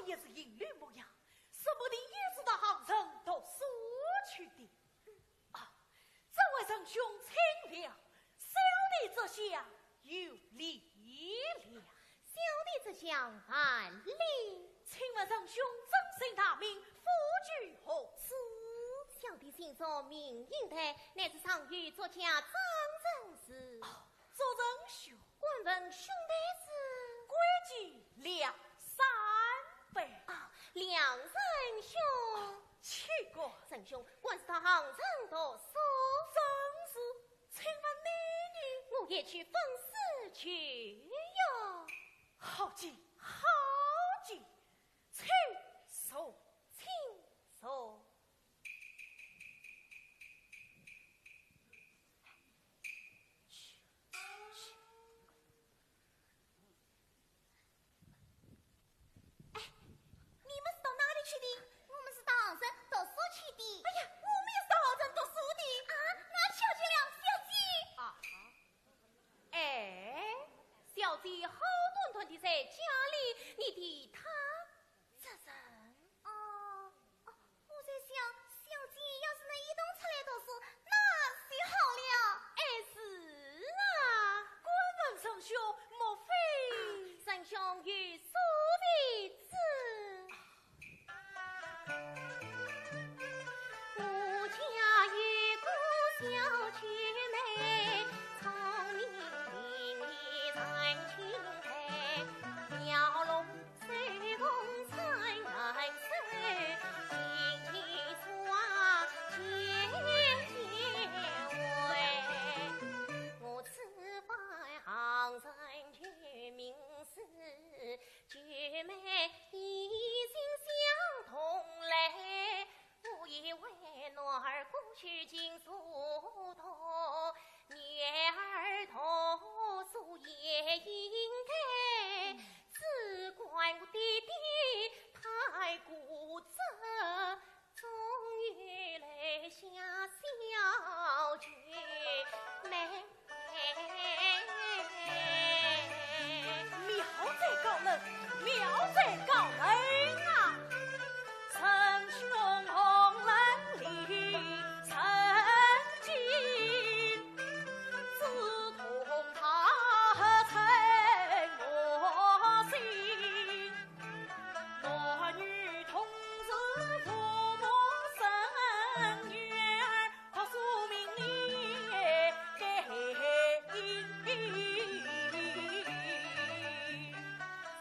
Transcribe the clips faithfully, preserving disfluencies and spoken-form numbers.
也是银绿模样，说不定也是到杭城读书去的。啊，这位仁兄请了，小弟这厢有礼了。小弟这厢万礼。请问仁兄尊姓大名，府居何处？小弟姓祝，名应台，乃是上虞祝家张仁氏。哦，祝仁兄。敢问兄台是？贵姓梁山伯。啊，梁仁兄。岂敢。仁兄，敢是到杭城读书？正是，请问你呢？我也去分师去哟。好极，好极，请坐。请坐。 哎，你们是到哪里去的？我们是到杭州读书去的。哎呀，我们也是到杭州读书的。啊，那巧极了，小姐。啊，哎，小姐好端端地在家里，你提她这人？哦，哦，我在想，小姐要是能一同出来读书，那就好了。哎，是啊。敢问仁兄，莫非……啊，仁兄有所未知。我家有个小姐妹，聪明伶俐人情味，描龙 水凤三人手，琴棋书画皆兼会。我此番杭州求名师，九妹已经相同来。 我以为男儿歌舞琴书读，女儿读书也应该，只怪我爹爹太固执，终于留下小姐妹。 妙哉高人，妙哉高人啊！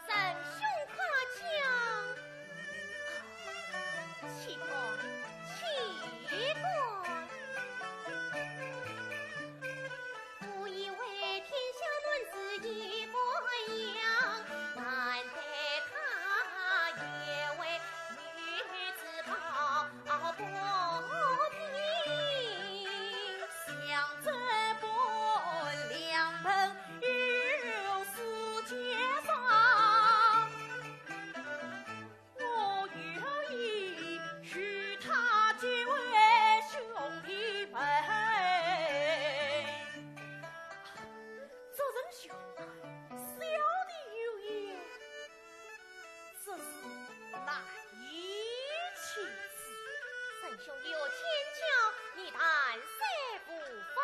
仁兄夸奖，岂敢，岂敢。 我以为天下男子一般样，难得她也为女子抱不平。想这般良朋又是结煞， 我有意与她结为兄弟朋。祝仁兄，小弟有言，只是难以启齿。仁兄有千教，你但说无妨。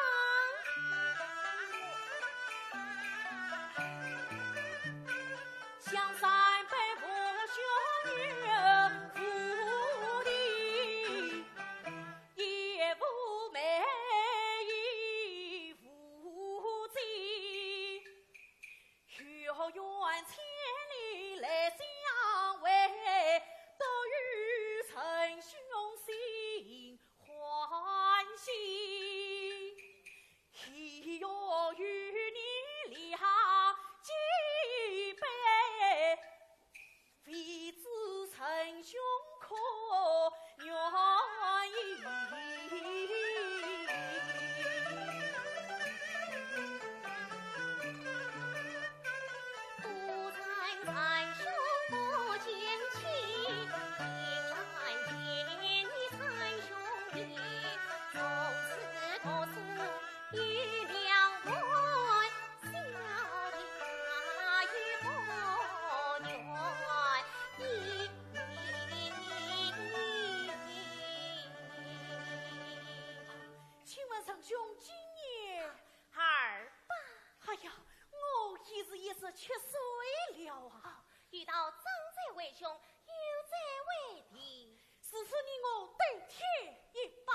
吃醉了啊。哦，有道张嘴为兄，有醉为弟。如此你我对天一拜。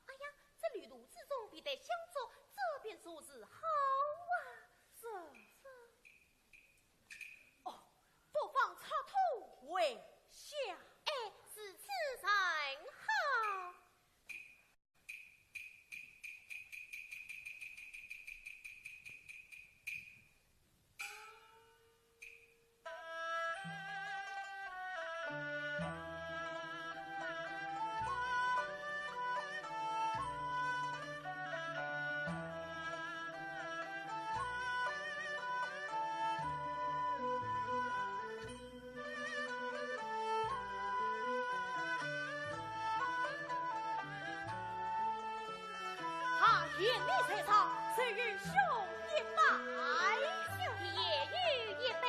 哎呀，这旅途之中必得相助，这便如何好啊？这，这，哦，不妨拆土为香。哎，如此甚好。 啊，贤弟在上，侄儿兄一拜。兄弟也有一拜。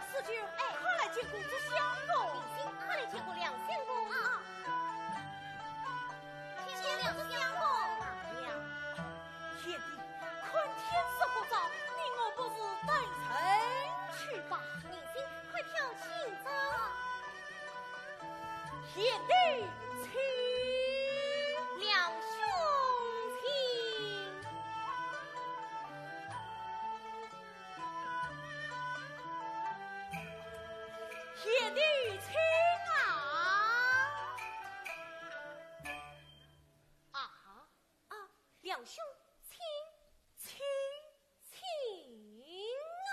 四舅，哎，快来见过祝相公。明星，快来见过梁相公啊。见过梁相公。贤弟，看天色不早，你我不如登城去吧。明星，快跳进城。贤弟请。梁兄请。贤弟请啊。啊？ 啊，梁兄，请，请，请啊！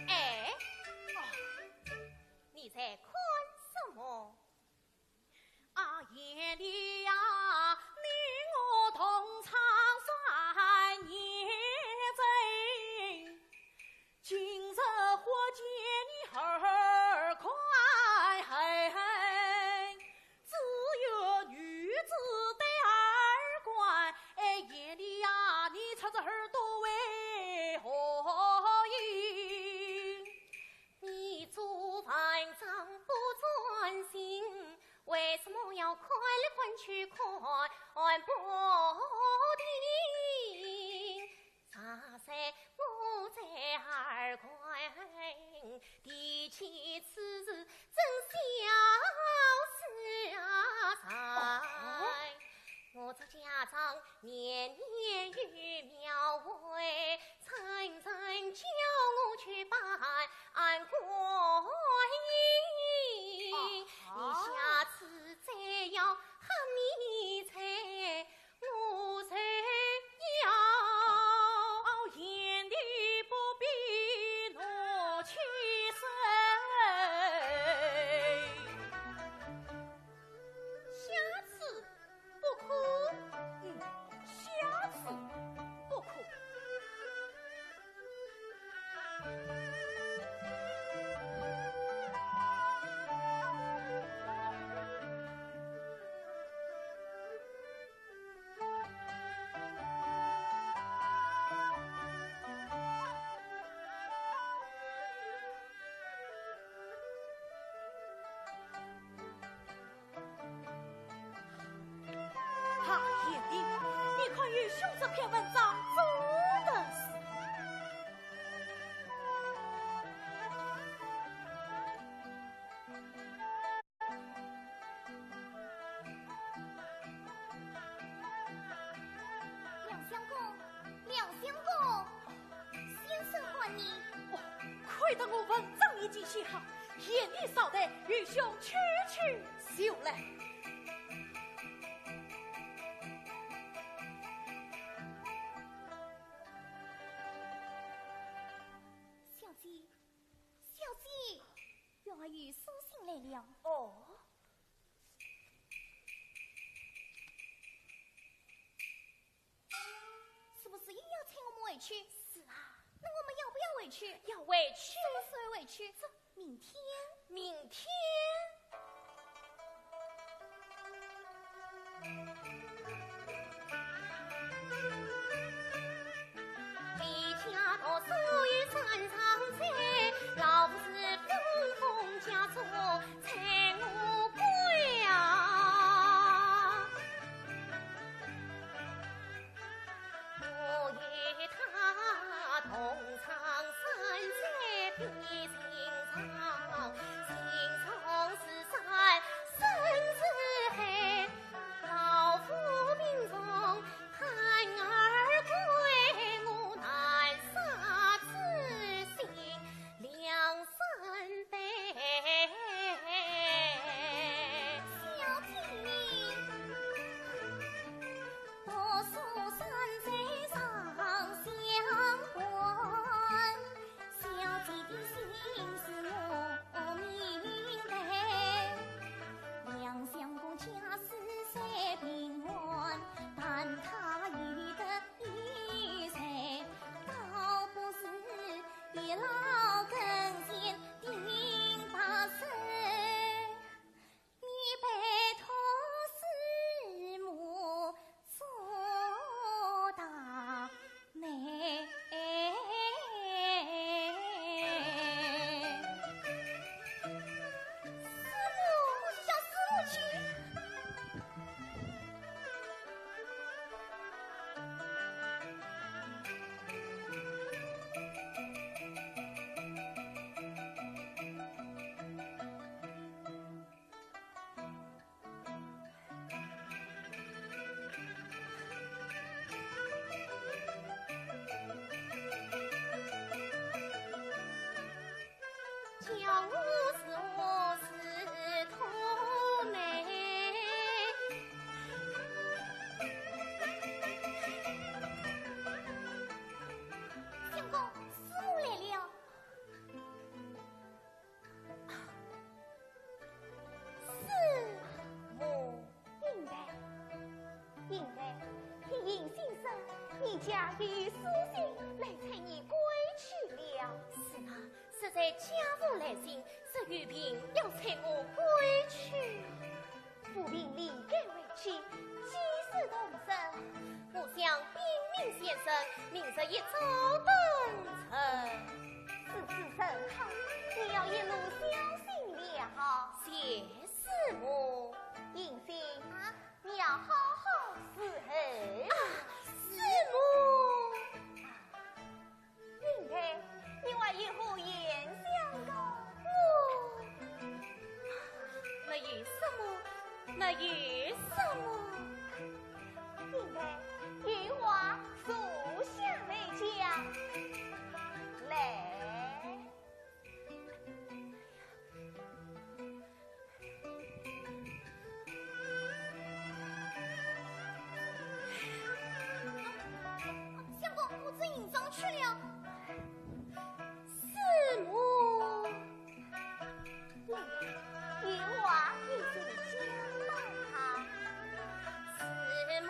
哎，哦，你在看什么？啊，贤弟呀，你我同窗三年整，今日忽见你二官，只有女子戴二官。哎，贤弟呀，你侧着耳朵为何应？你做文章不专心，为什么要看来看去看不停？在我在耳观，提起此事真笑死啊！哦。我这家庄年年有庙会，常常叫我去拜观音。哦。你下次再要喊你在 我谁要贤弟不必怒气生。下次不哭，嗯，下次不哭。 哈，贤弟，你看愚兄这篇文章做得是。 梁相公，梁相公，先生唤你。哦，亏得我文章已经写好，贤弟稍待，愚兄去去就来。小姐，小姐，员外有书信来了。哦。 是不是又要催我们回去？是啊。那我们要不要回去？要回去。什么时候回去？这明天。明天？ 相公，师母来了。 师母。英台，英台，听邢先生，你家有书信来催你归去了。是啊，实在家父来信，说有病要催我归去。 无病理该回去，几时动身？我想禀明先生，明日一早登程。如此甚好，你要一路小心了。谢师母。银心，啊？你要好好伺候。啊，师母。啊。有什么？没有什么。应该有话坐下来讲。来。相公，我正迎上去了。师母。 有话你就讲吧。师母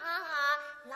啊，老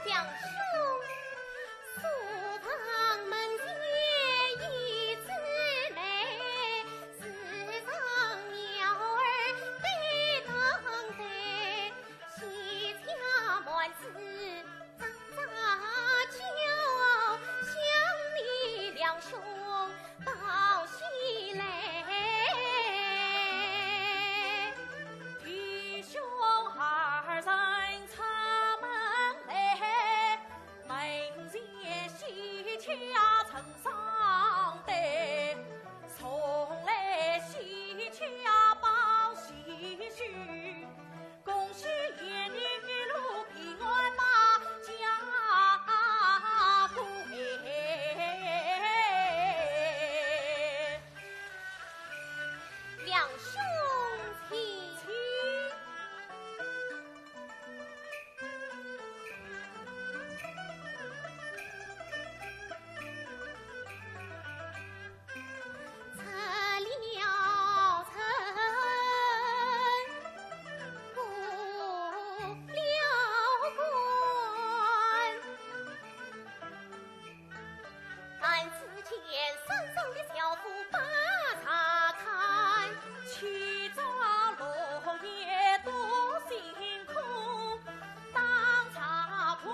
梁兄，书房门前一枝梅，自上鸟儿对当对，喜家满枝喳喳叫，想你梁兄报喜来。弟兄二人出门来，门前喜家成双对，送来喜家报喜讯，恭喜爷你一路平安把家归。梁兄请。请。 出了城，过了关，但只见山上的小河把茶看，起早落夜多辛苦，打茶不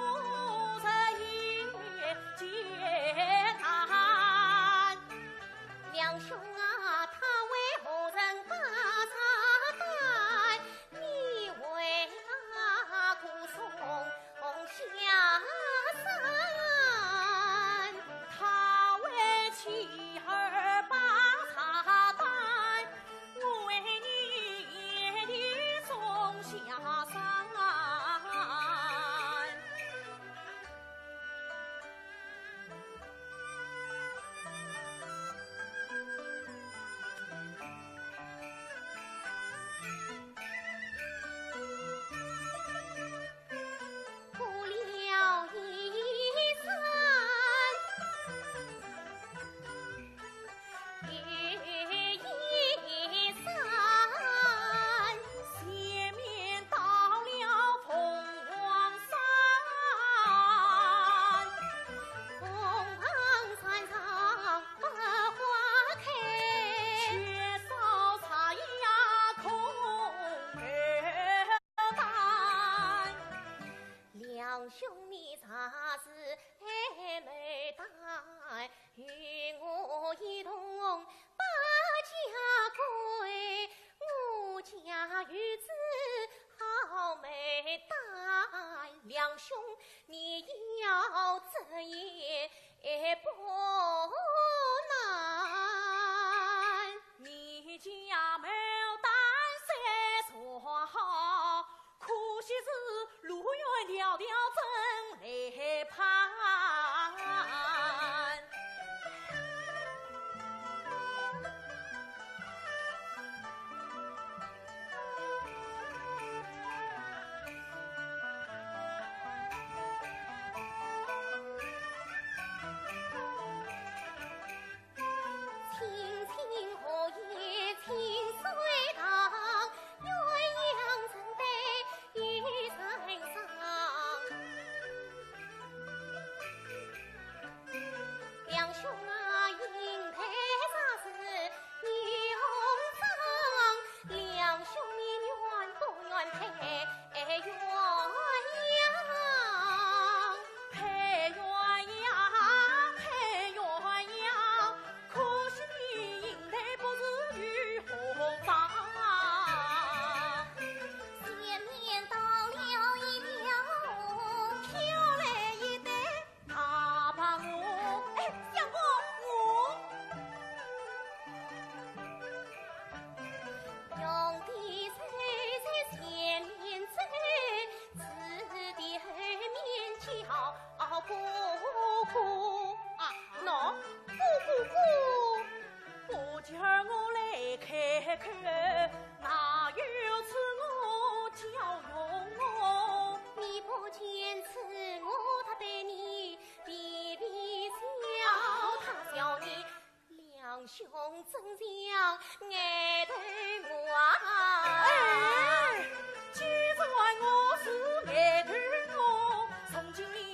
是一件简单。 梁兄啊，他为何人把茶担？你为哪个送下山？他为妻儿把茶担，我为你也送下山。 过了一山，又一山，前面到了凤凰山，凤凰山上百花开，缺少茶叶空口担。梁兄你茶是还没担，与我一同把家归。我家有子好没担，梁兄你要这也 也不难。你家牡丹虽说好，可惜是路远迢迢怎来攀。 青青荷叶清水堂，鸳鸯枕对玉成双。梁兄啊，银台茶是女红妆，梁兄你愿不愿配 鸳鸯，配鸳鸯，配鸳鸯，可惜你银台不是女红妆。前面到了一条河，挑来一对 大白鹅。哎，相公，鹅。雄的手在前面走，姊的后面叫哥哥。啊，喏，哥哥哥。 不叫我来开口，哪有此我叫用我？你不见此我他对你比比笑，他笑你两兄怎样爱对我啊？哎，既然我是爱对我，从今以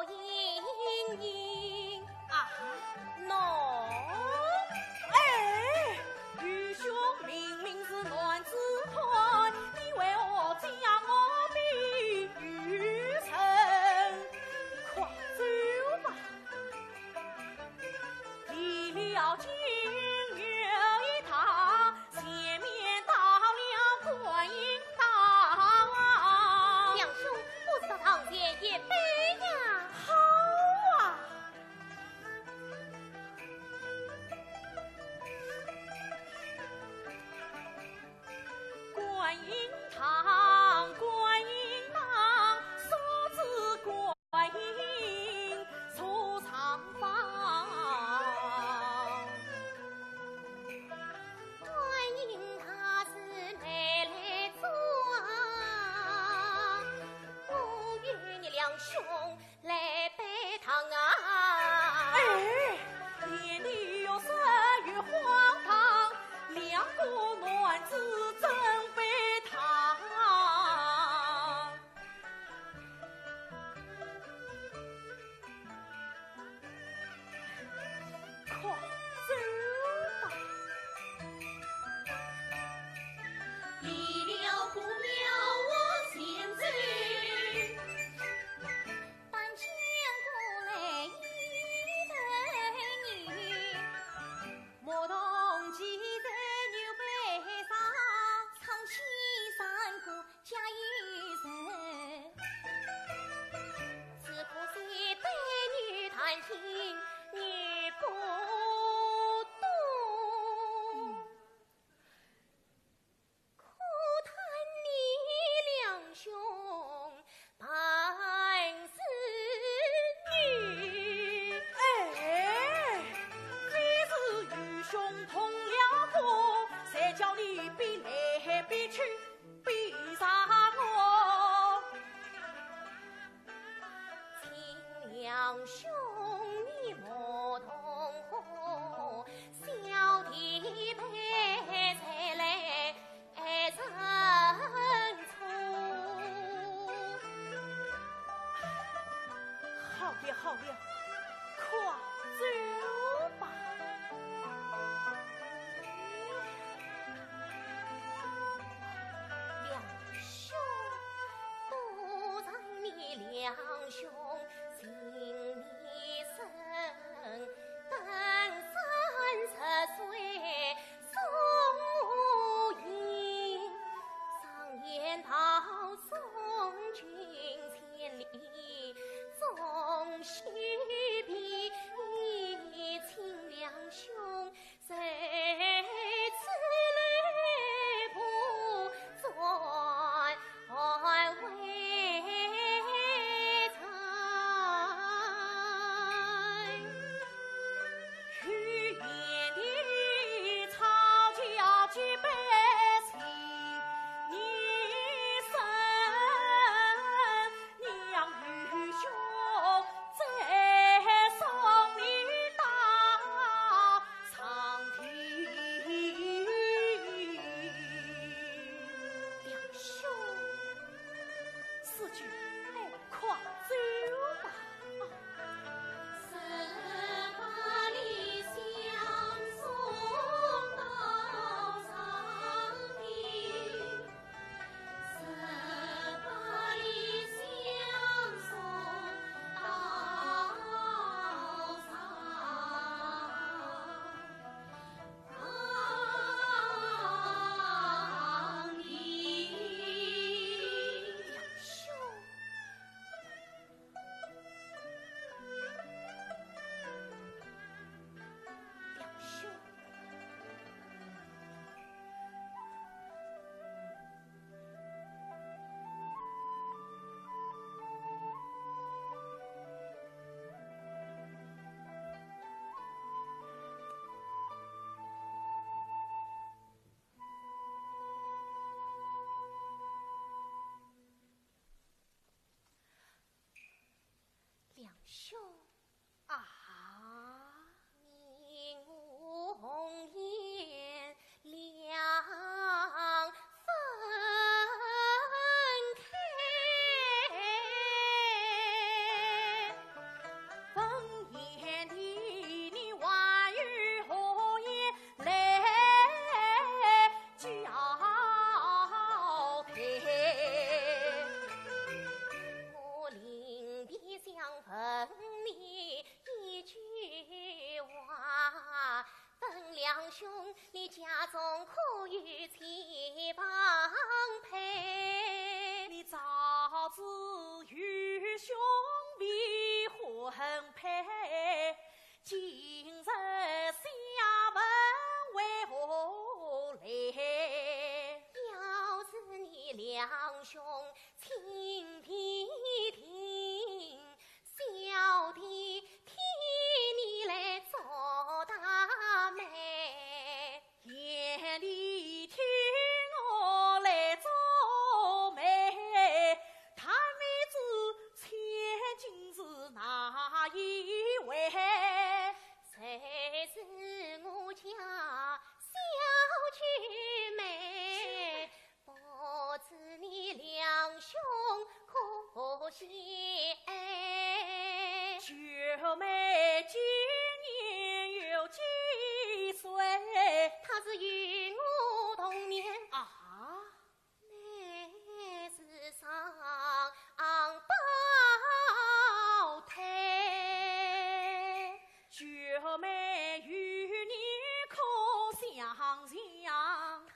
莺莺。啊，喏。哎，愚兄明明是男子汉，你为何将我比喻成？快走吧。离了金牛塔，前面到了观音堂。梁兄，不知道上前一拜呀。好啊。观音堂，观音堂，送子观音坐上方。观音她是美来坐啊，我与你梁兄来拜堂啊。哎，天地有时有荒唐，两个男子真拜堂。快走吧。离了古庙我前走。 但见过来一对女，牧童骑在牛背上，唱起山歌解忧愁。只可惜对女弹琴女不懂。 可叹你梁兄本是女。哎，非是愚兄通了古，才叫你比来比去，比上我。 请梁兄你莫动火，小弟辈才来认错。好了好了，快走吧。梁兄，多谢你梁兄 情义深，登山涉水送我行。常言道送君千里，终须别。请梁兄 在此留步，转回城。去年的草桥结拜，你身 娘与兄再送你到上天。梁兄，四舅，哎，快走吧。是把你相送到上天。 梁兄。啊。你我红颜两分开。你早知愚兄未婚配，今日下文为何来？要知你两兄情未定，小弟替你来做大媒。 夜里听我来做媒，但未知千金是哪一位？谁是我家小九妹？ 不知你两兄可晓？九妹今年有几岁？她是与我同年。啊？乃是双胞胎。九妹与你可相像？她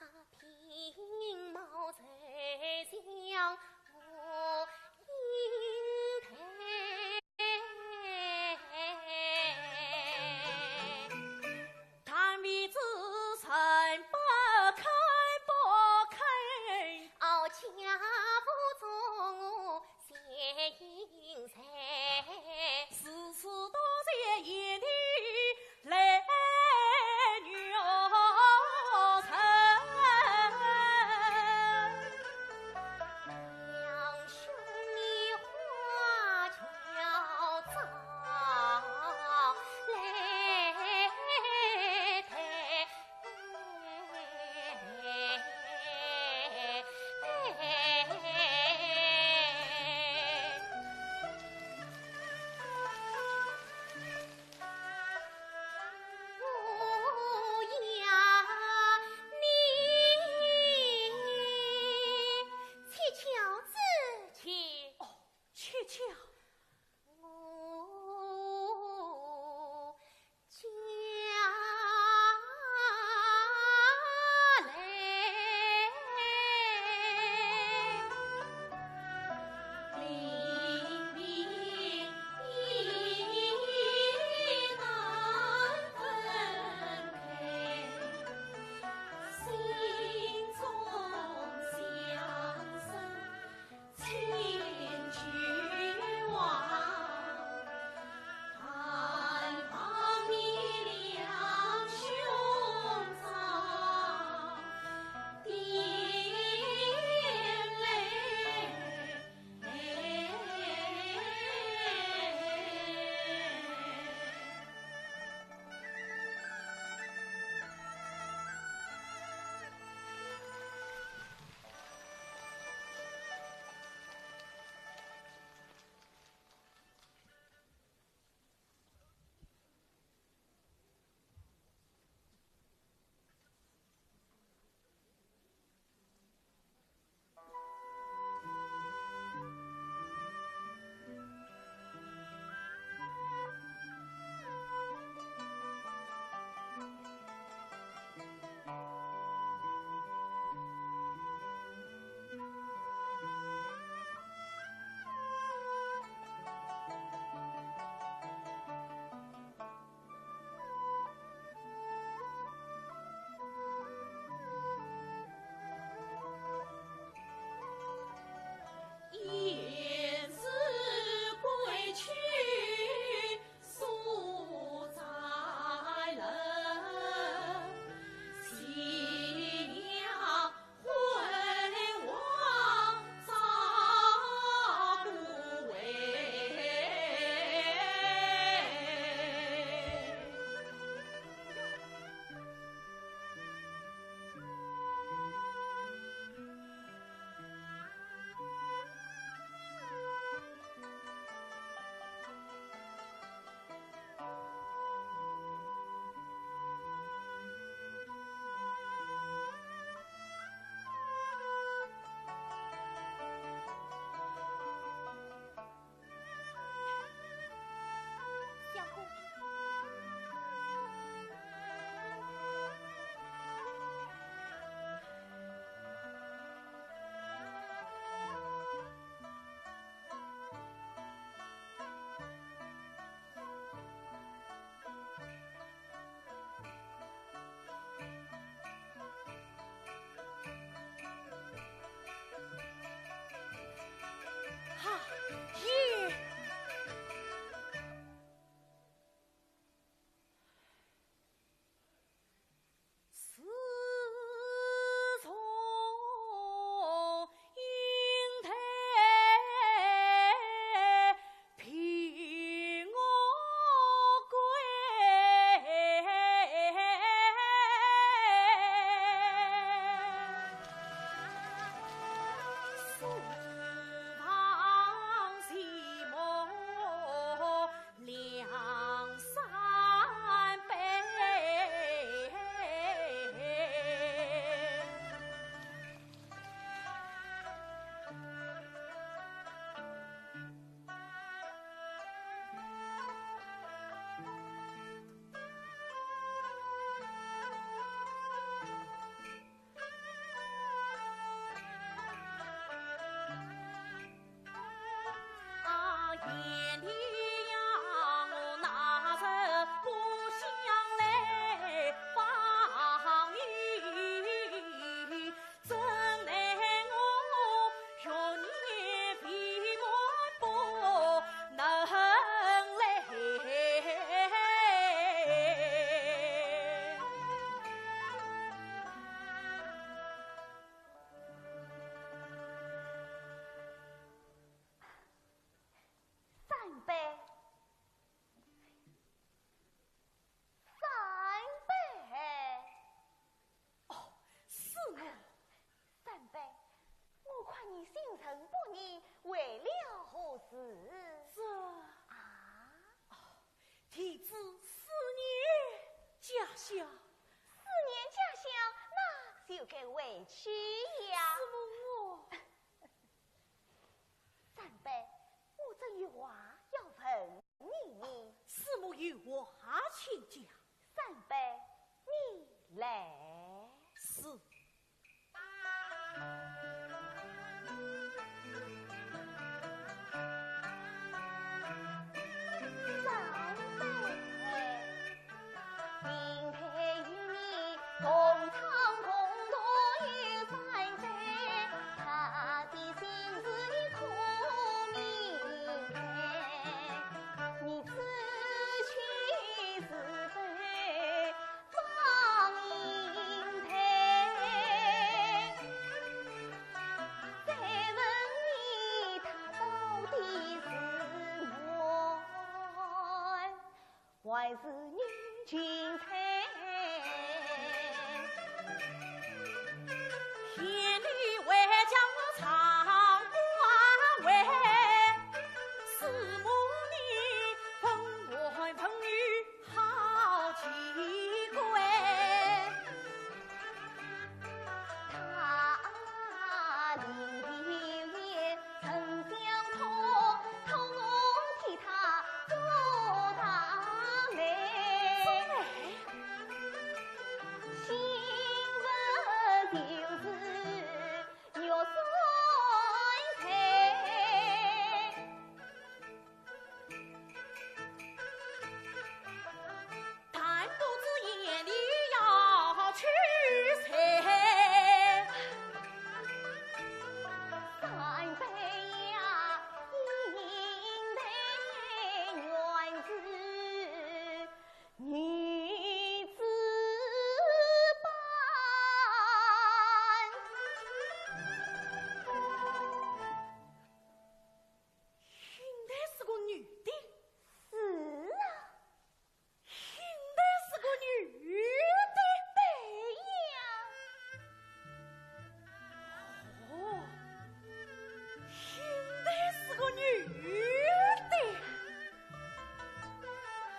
还是女裙衫。千里回家我唱官回，四目你问我问雨好奇怪。 他临别也曾相托，托我替他做大媒。做媒？新妇就是玉扇垂。 弹肚子眼里要去谁？三杯呀，饮杯原是女子伴。云台是个女的？是啊。 云台是个女的？对呀。哦，云台是个女的。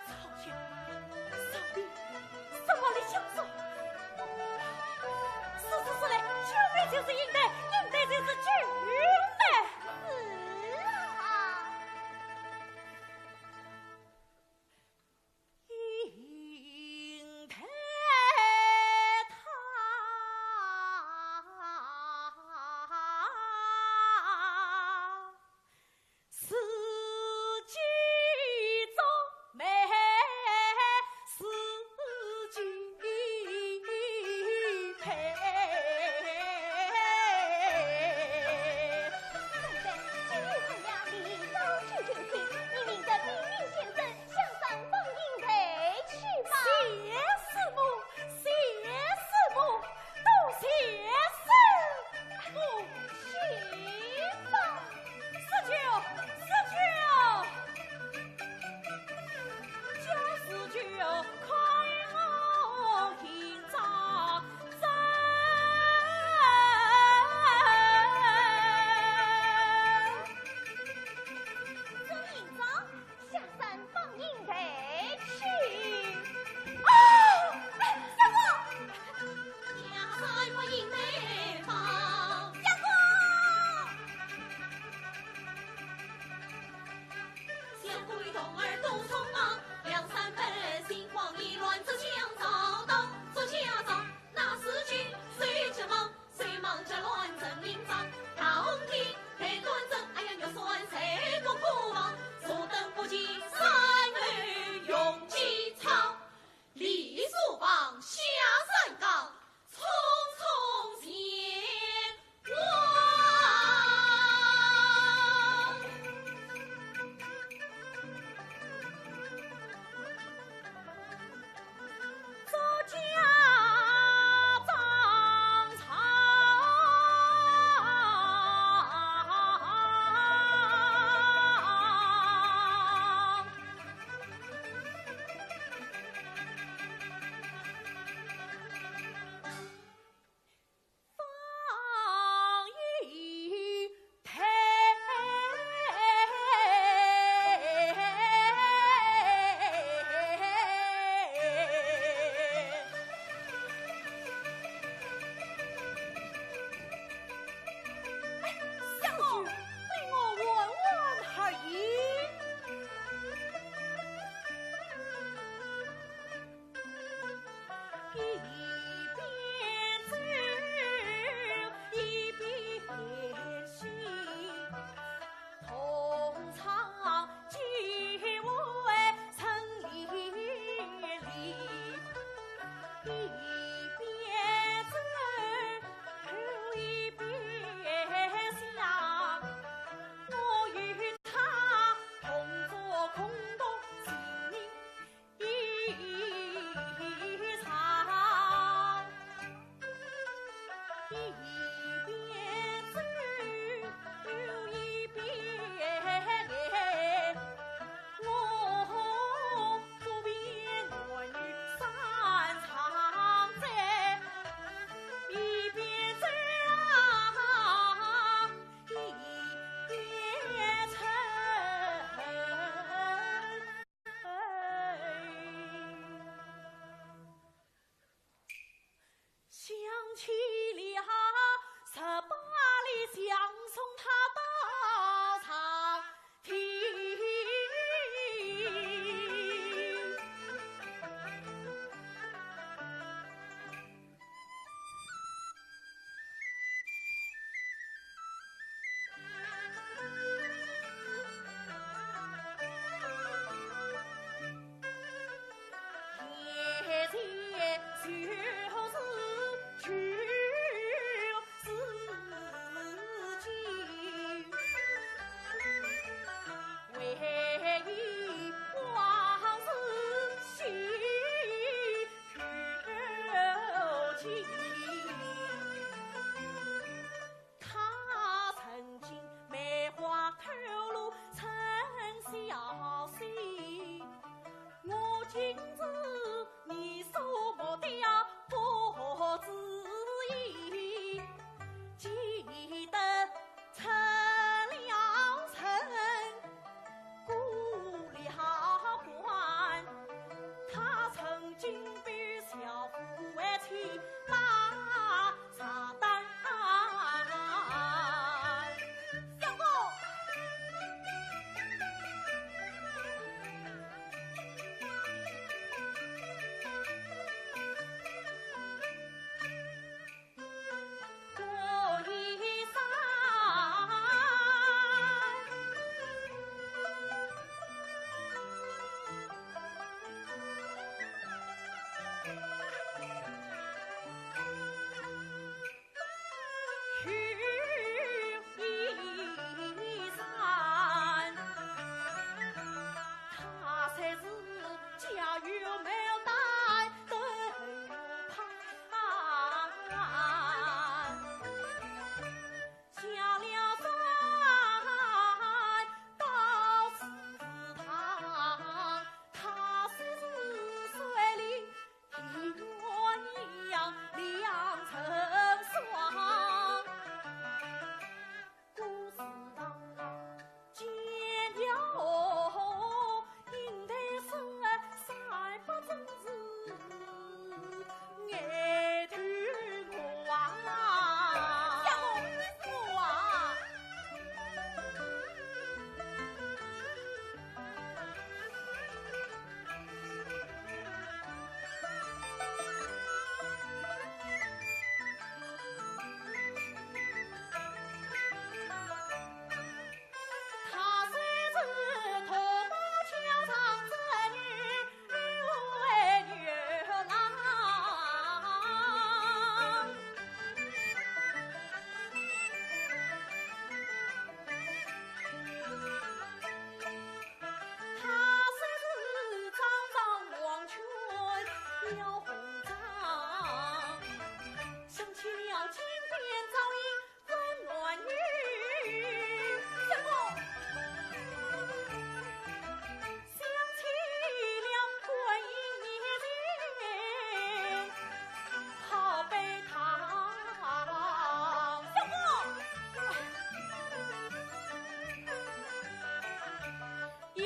操心，上帝，什么里想说？是是是嘞，九妹就是云台，云台就是九妹。是啊。 云台她自己做媒，自己配。三妹，今日看呀，你早就决心，你领着比邻先生 下山访云台去吧。谢师母，谢师母，多谢师母。去吧。四舅，四舅，叫四舅看我今朝早。这明朝 下山访云台去。啊！哎，相公！下山访云台访。相公！相公与童儿都匆忙，梁山伯心慌意乱，这厢早到，这厢早，那时节谁知忙？ 谁忙着乱成云章，大红天配短阵，哎呀，玉扇谁不可望？坐等不及三妹用机舱，李素芳下山岗，匆匆前往。 做嫁妆上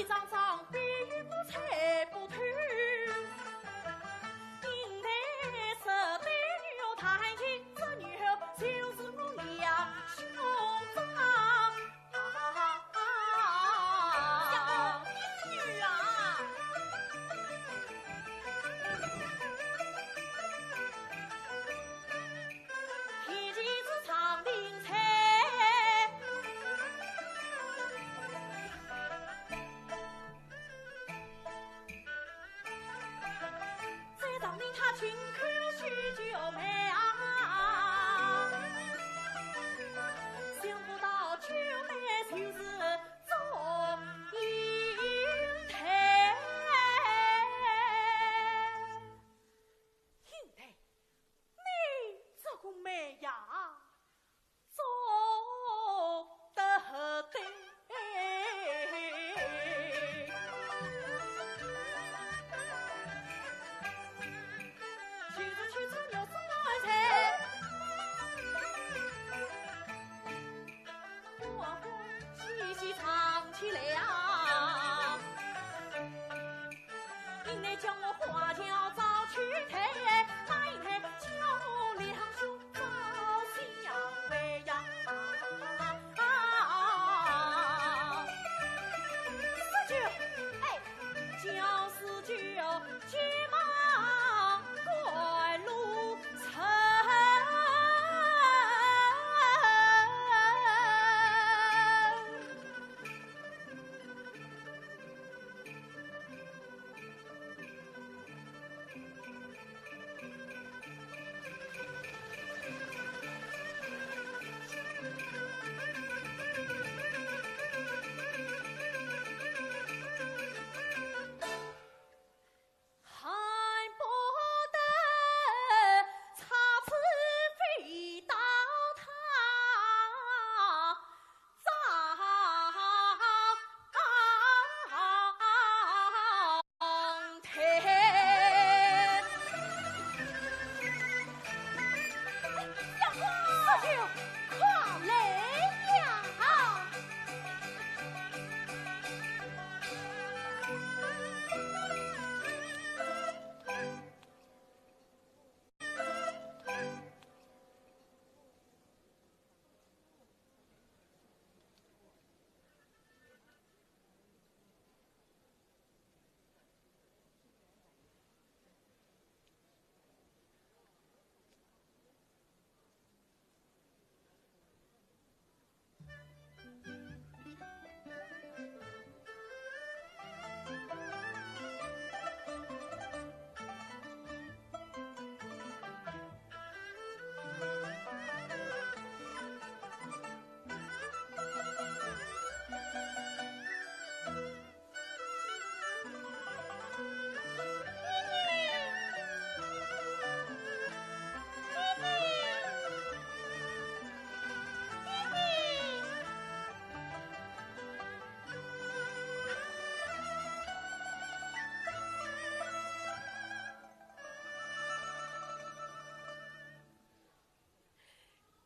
你这个媒呀，做得对。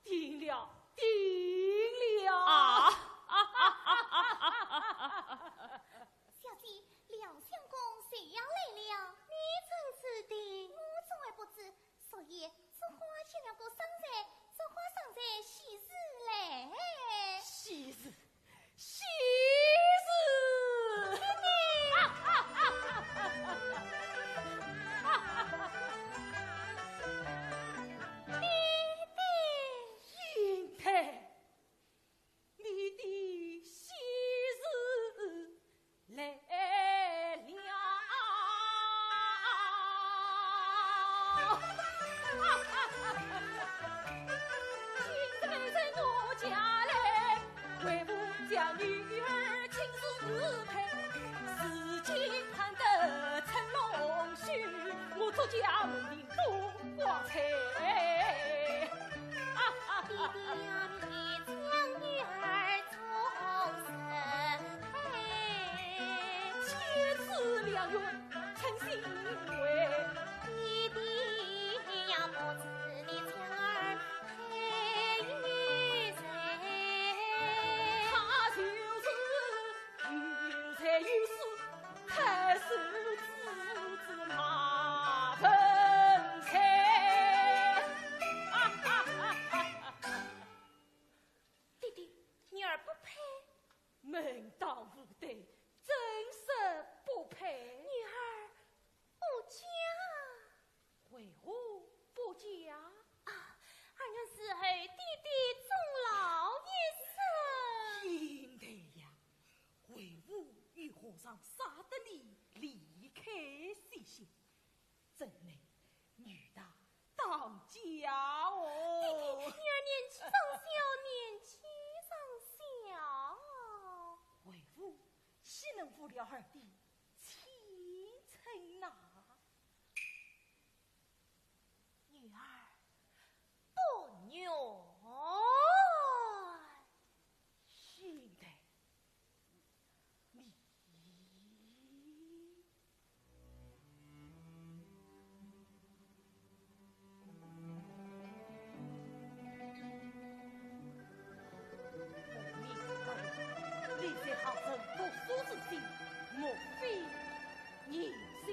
定了，定了。啊！小姐，梁相公就要来了。你怎知的？我怎会不知？少爷，这花前两个商人，这花商人喜事来。喜事？ 喜事！爹爹！英台，你的喜事来了。今日在我家来，为父将女儿亲自配，如今盼得成龙婿，我祝家门庭多光彩。 爹爹呀，你将女儿终身配。千丝良缘称心为。爹爹呀，不知你将儿配与谁？她就是有才有数，太守之子马文才。爹爹，女儿不配。门当户对，真是不配。女儿不嫁。为何不嫁？啊，儿女伺候爹爹终老一生。贤弟呀，为何与和尚舍得你离开西厢？怎奈女大当嫁哦。爹爹，女儿年纪尚小，年纪尚小。为父岂能负了儿的青春呐？女儿不愿。贤弟，你……你在杭州读书之心，莫非言心？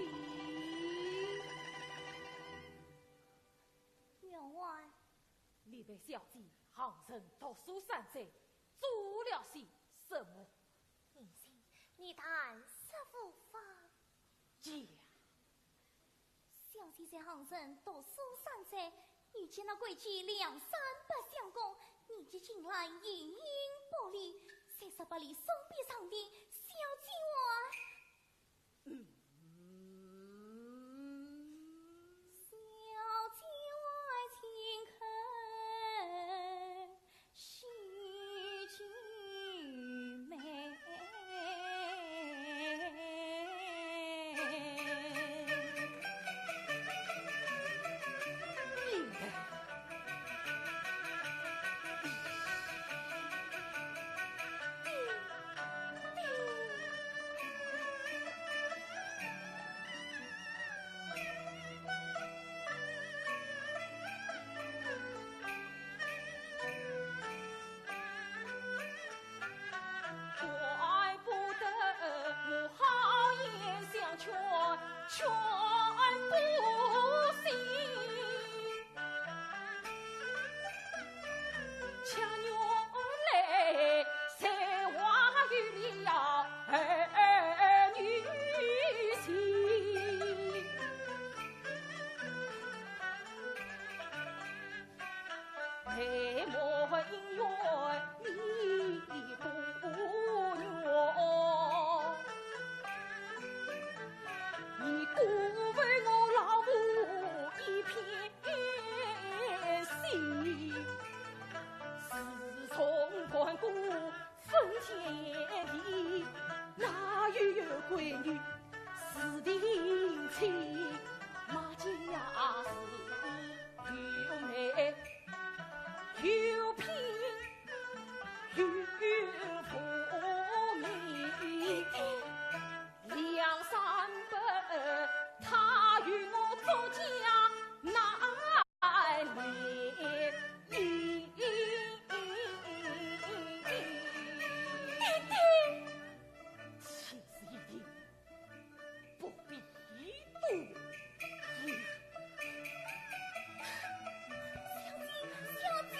员外，你陪小姐杭州读书三载，做了些什么？ 娘亲，你但说无妨。讲。小姐在杭州读书三载，遇见那贵贱梁山伯相公，年纪轻来形影不离，三十八里送别上殿，小姐我……嗯。小姐我亲口 许九妹。怪不得我好言相劝，劝不醒。强扭来才华有了儿女情。 配莫姻缘你不愿，你辜负我老母一片心。自从盘古 封天地，哪有闺女是定亲？马家是有媒有聘有福命，梁山伯他与我作嫁难离。 爹爹，此事已定，不必多言。小姐，小姐。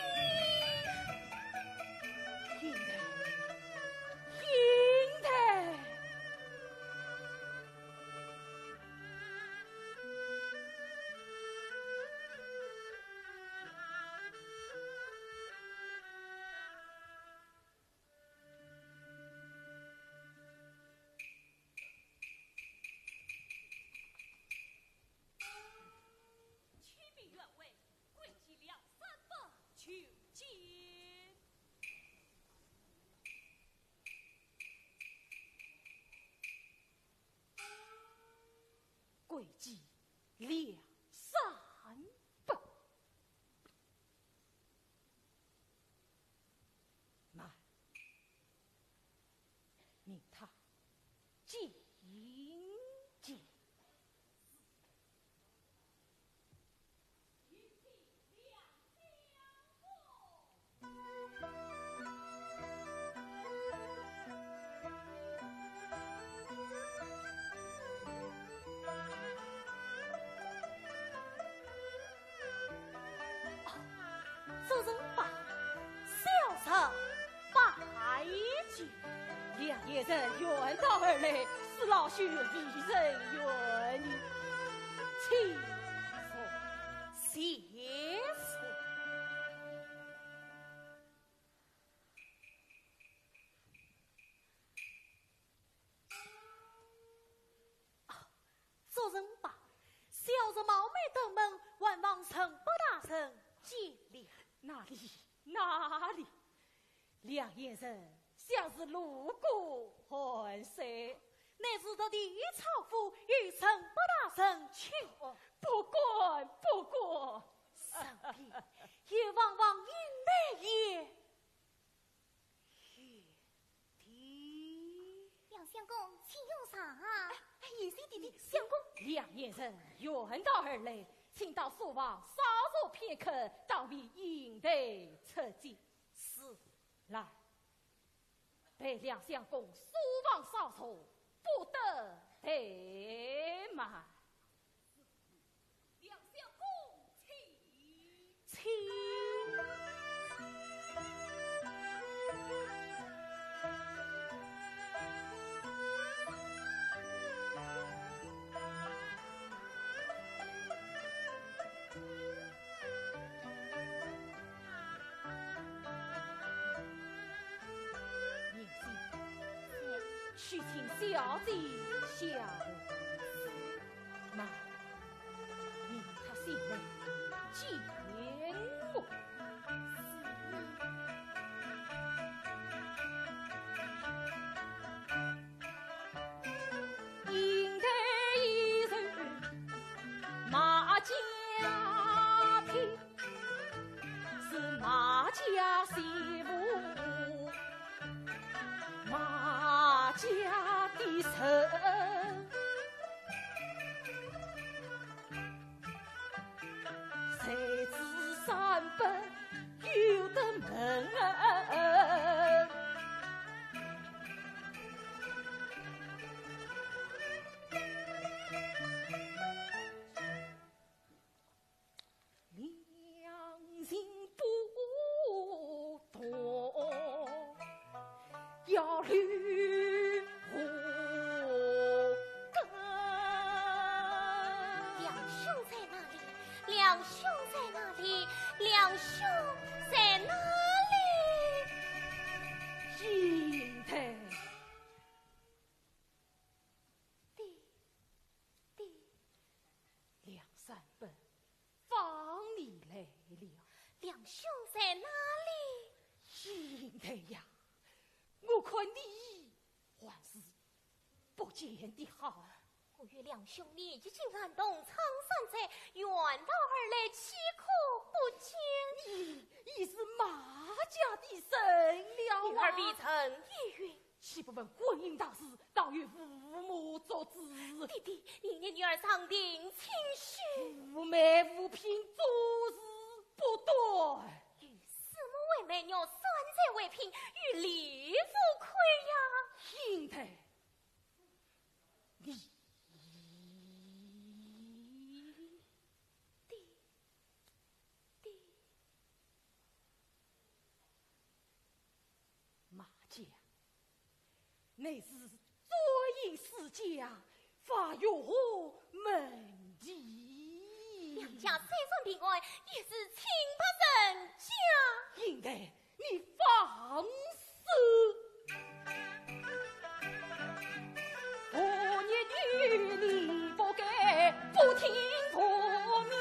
贤弟，贤弟。启禀员外，贵姐梁山伯求见。 贵姐梁山伯。慢，命他进见。 请起梁相公。来，恕老朽未曾远迎，请坐。谢谢。啊，做人吧，小侄冒昧登门，还望陈伯大人见谅。哪里，哪里， 梁贤臣想是路过寒舍，乃是特地操府与陈伯大人请安。不敢，不敢。身边有王王英台也，贤弟。梁相公，请用茶。哎，贤弟弟，相公。梁贤臣远道而来，请到书房稍坐片刻，当为英台出酒。是。来， 待梁相公书房稍坐，不得怠慢。梁相公，请。请。贤弟，去请小姐下楼。慢，命她进来见我。 英台一人马家嫔，是马家媳妇，马家的人。 谁知三不由得门。良心不 要留何根？梁兄在哪里？梁兄在哪里？梁兄在哪里？英台。爹，爹。梁山伯， 访你来了。梁兄在哪里？英台呀，我看你还是不见的好。我与梁兄年纪轻，孩童，常常在远道而来，岂可不见？你，你是马家的人了啊。女儿未曾一孕。 岂不问婚姻大事，当由父母做主。爹爹，明年女儿上庭请婿。无媒无聘，做事不端。与师母为媒，玉簪为聘，与礼无亏呀。英台，你，爹，爹。 马家，乃是簪缨世家，发育何门第？梁家虽然贫寒，也是清白人家。英台，你放肆！ 我逆于你不该不听父命。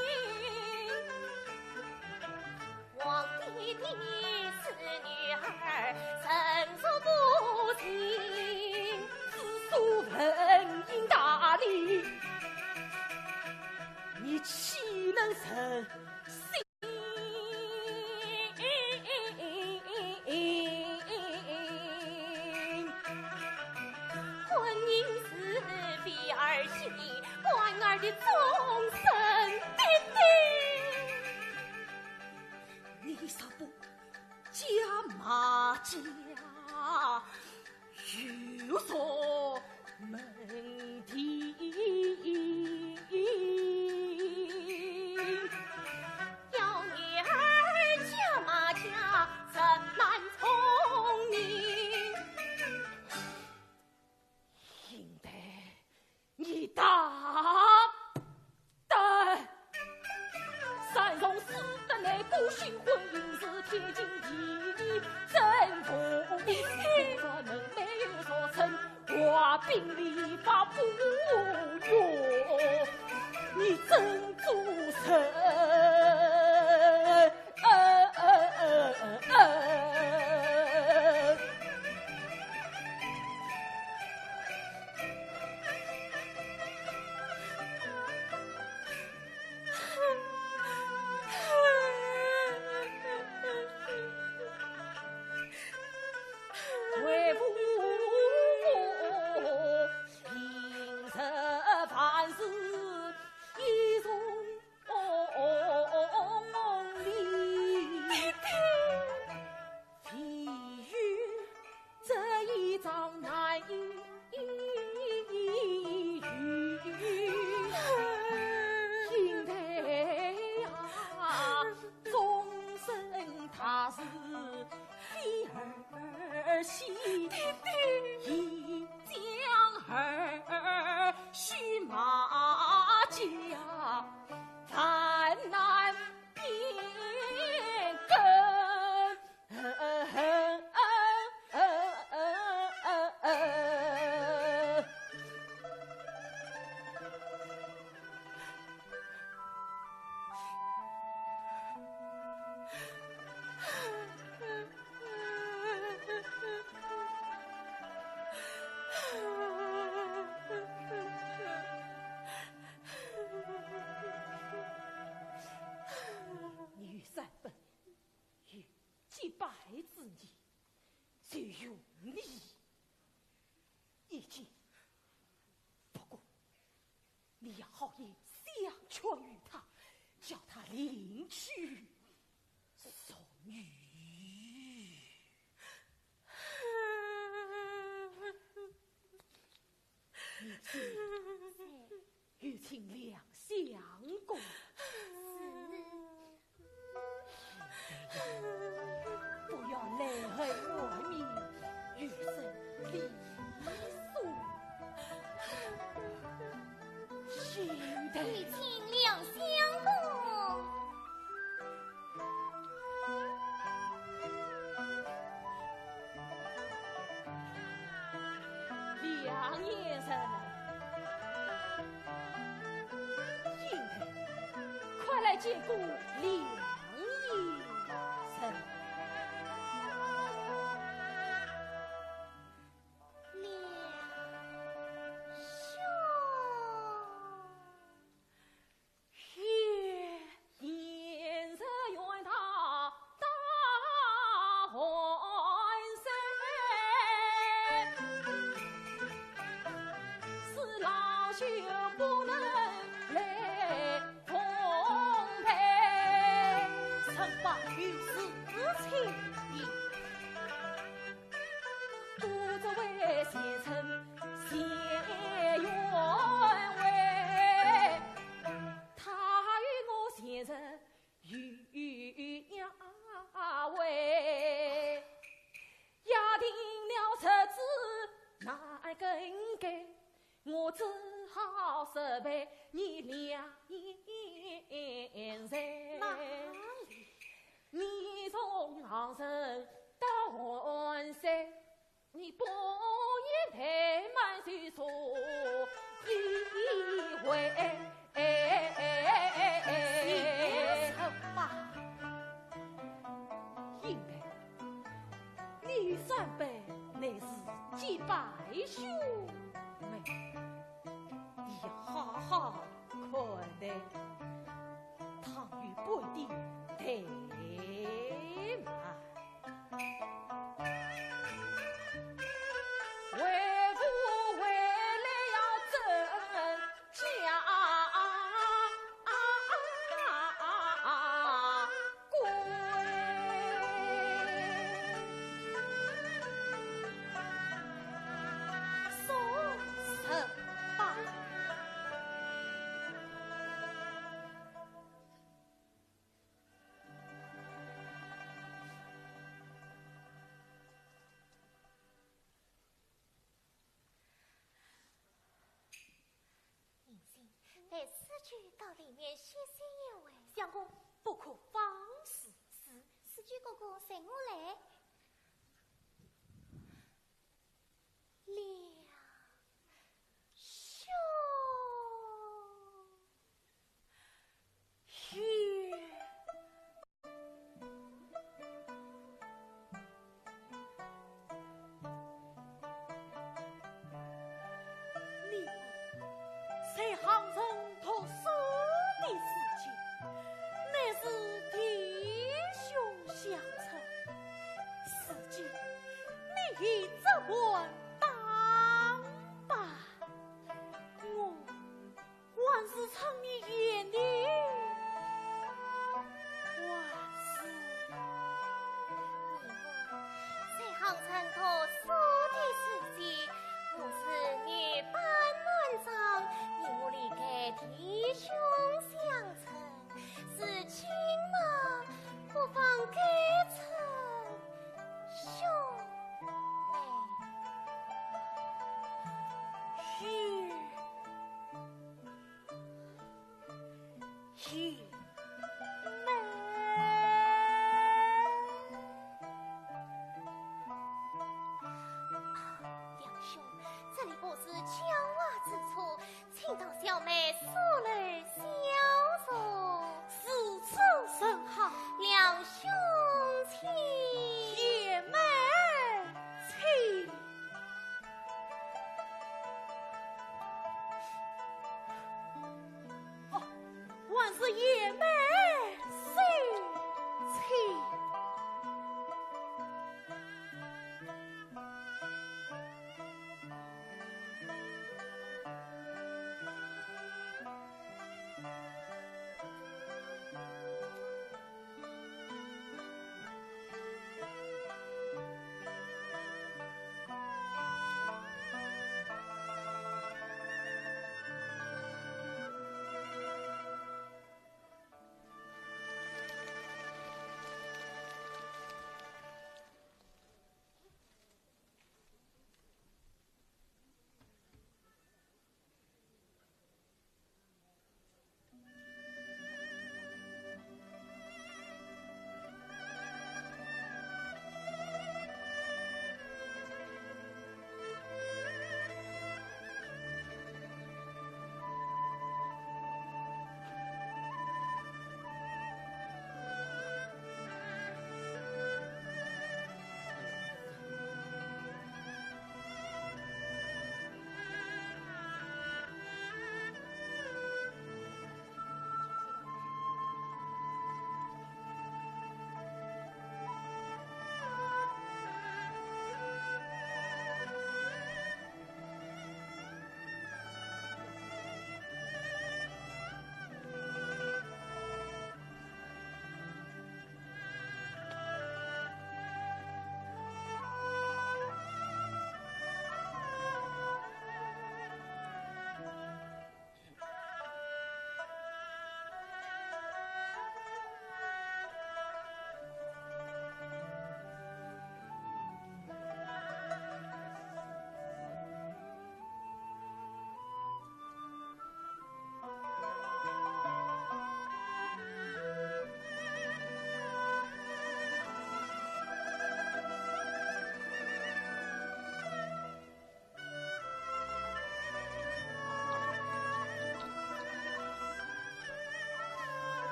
皇帝的是女儿，怎说不听？知书文英大礼，你岂能忍心？ 婚姻是非儿戏，官儿的终身的定。你若不嫁马家， 有何门第？要女儿嫁马家，怎难从命？英大胆！三从四德内部，新婚姻事，天经地义，真不义。咱们没有所成，挂名立法不用，你真做甚？为父平日凡事依从礼。 这一桩难以应对呀，终身大事，非儿戏，一将儿须马家，万难变更。 你与三本有结拜之意，就用礼一见。不过，你要好言相劝于他，叫他另娶淑女。 你去，有请梁相公。是。现在呀，不要泪痕满面，有失礼数。现在，你请梁相公。 梁先生，现在快来见过梁先生。梁兄。 哪里？ 应该，你与三本乃是结拜兄妹，你要好好看待，倘有半点怠慢，带四舅到里面歇息一会。相公，不可放肆。是，四舅哥哥，随我来。两兄。 你在杭城读书的时节，乃是弟兄相称，如今你已折扇当把，我 还是称你贤弟，还是……你我在杭城读书的时节，我是女扮男装，你我离开弟兄相称，如今嘛，不妨改称兄妹。兄 兄妹。啊，梁兄，这里不是讲话之处，请到小妹书楼小坐。如此甚好。梁兄请。贤妹请。 哦，还是贤妹先请。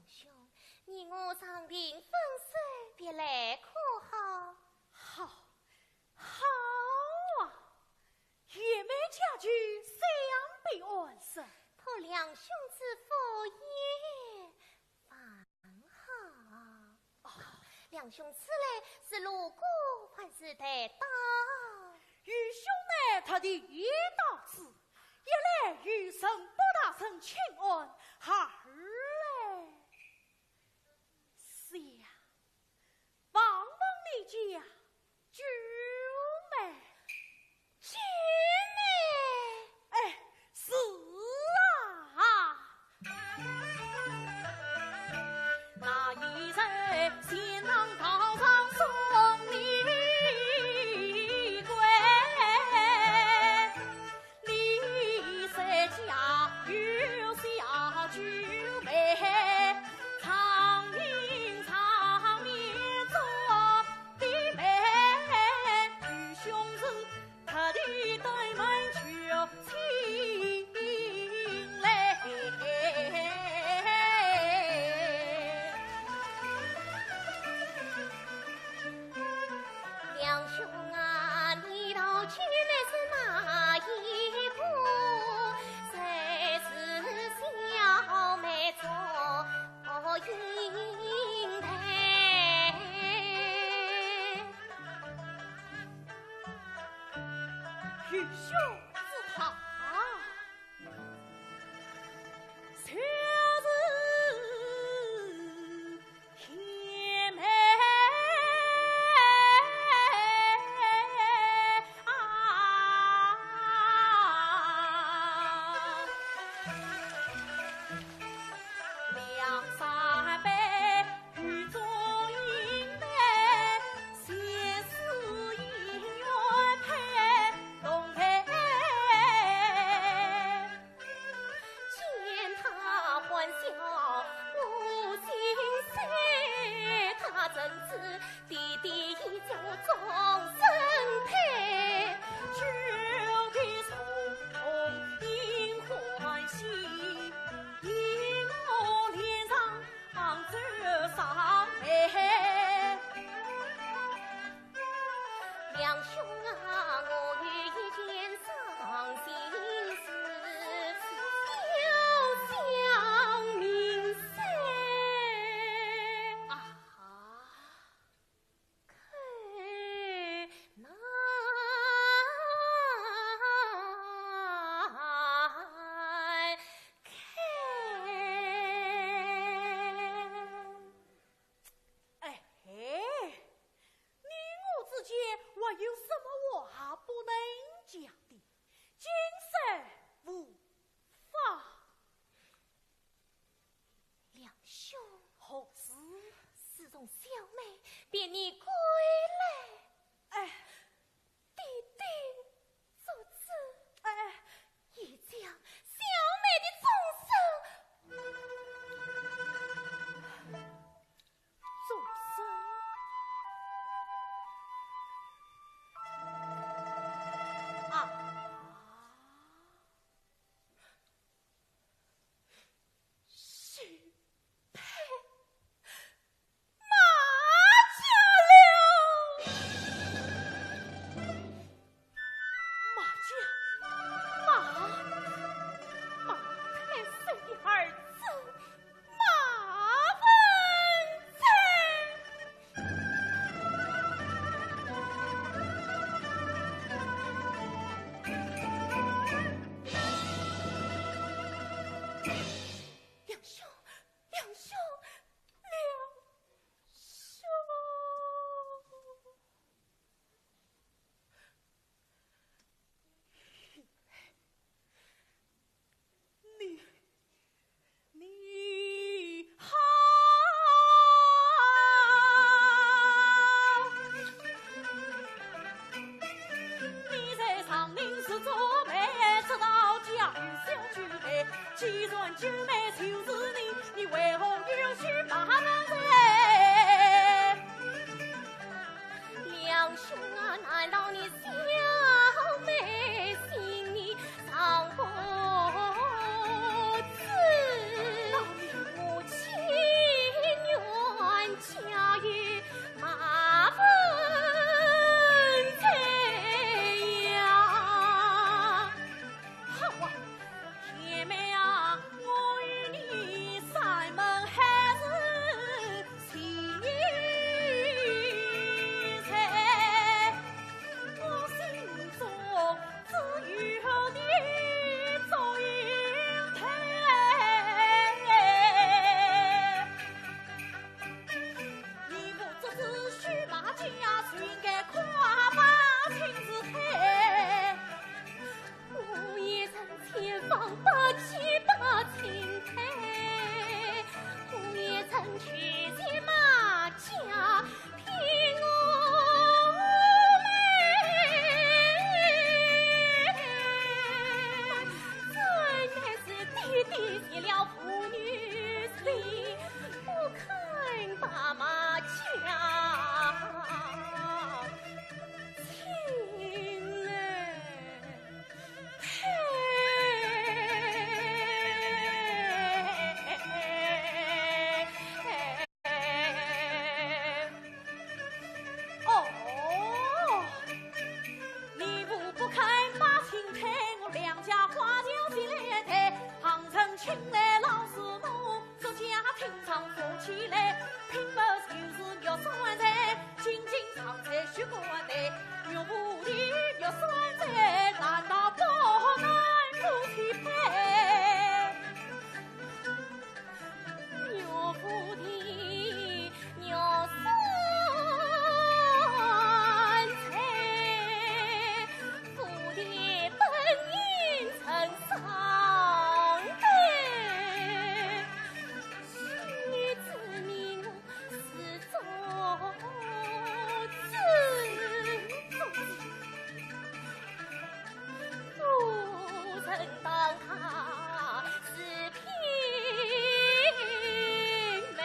兄，你我长亭分手，别来可好？好，好啊！贤妹佳句，想必安生。托梁兄之福也，还好。哦，梁兄此来是路过还是特到？愚兄乃特地到此，一来与陈宝大人请安，二来想望望你家九妹。九妹？哎，是啊。那一日，新郎高堂送你归， 你在家有小九妹，唱名唱名做的媒，愚兄是特地登门求亲来。 梁兄啊，你道九妹是哪一个？谁是小妹做姻配？愚兄知道。 就是贤妹啊。两三杯 与祝英台，前世姻缘配同配。见她欢笑我心碎，她怎知爹爹已做终身配。旧的重逢应欢喜，一路连上 杭州上海。梁兄啊，我有一件伤心事，小小名声。啊哈。 口难开。哎嘿，你我之间还有什么话不能讲的？今生无话。 梁兄。何事？自从小妹别你归来，哎。爹爹做主，哎。已将小妹的终身，终身啊。 许配马家了。马家，马，马太守的儿子。 马文贞。梁兄，梁兄，梁兄。 你，你八七八青苔，我也曾去骑马甲拼我嘞。真乃是爹爹谢了父女情，不肯把马甲请嘞。 哦，你不，不肯把情退，我两家花轿进来抬，旁人请来老师傅， 作家听唱夫妻来，品物就是玉山菜，金金常在许官台，玉菩提玉山菜，难道不能夫妻配？玉菩提玉山菜，菩提本应成双对。 须知你我是做主，不曾当他是平妹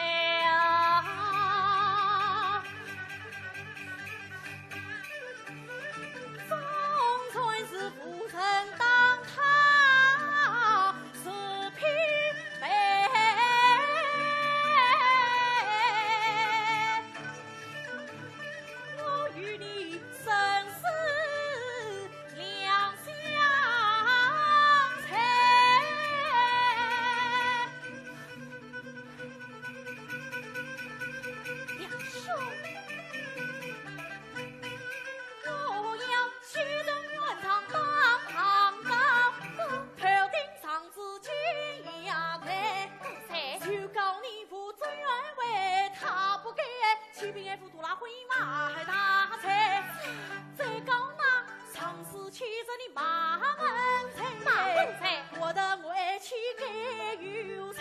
啊。 总算是无人当他是平妹。我与你生死两相随。 梁兄，我要去到元朝当堂高，头顶上紫金霞台。就告你无知原委，他不该欺骗 杜拉婚姻买大财，再讲那上世欺人的马文才，马文才，我的爱妻该有罪，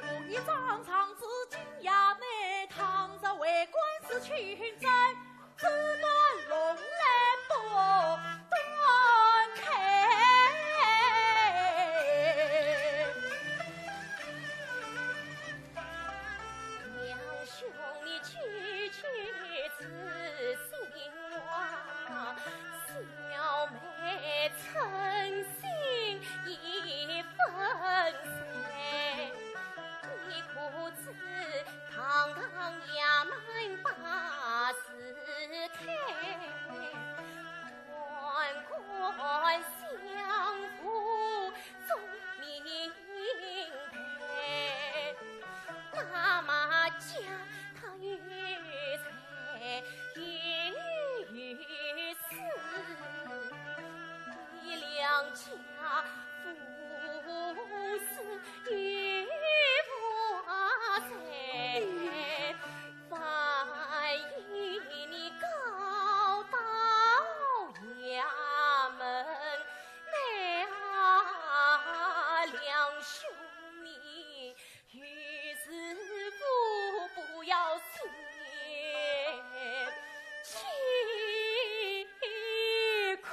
我一张张紫金霞台，倘若为官是清正，只断龙来不断开。 梁兄，你句句知心话，小妹诚心已粉碎。你可知堂堂衙门把字开，官官相护 做名牌，那马甲他有财有势，你两家父子有福啊财。 万一你告到衙门，哎啊，梁兄你与师父不要嫌弃亏。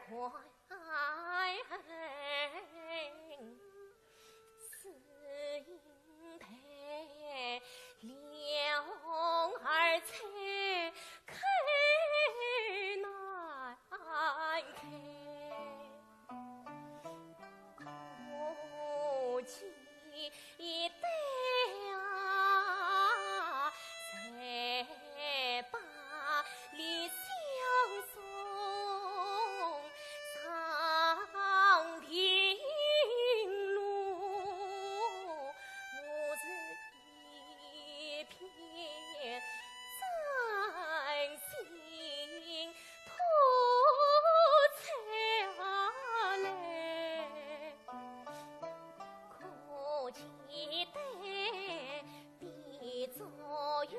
观音台，两儿采开难开。 可期待啊，在百里相送上庭路，我是 一片真心吐出来，可期待的祝愿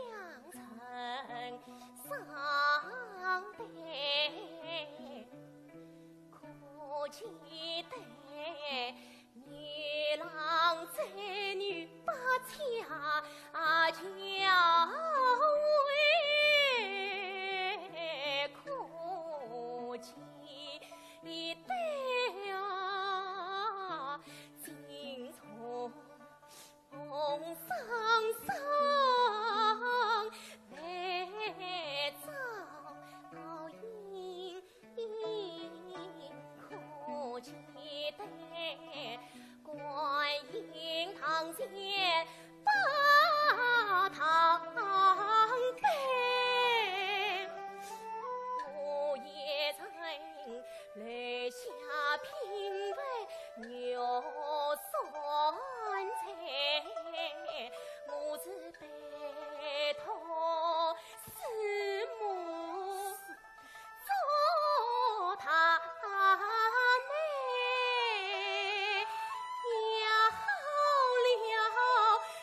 阳春上台，可期待 牛郎织女把恰巧会，可期待啊，心中 红桑桑，白照倒影。可期待观音堂前把堂拜。我也曾 留下品味玉山水，我是拜托师母做大媒，也好了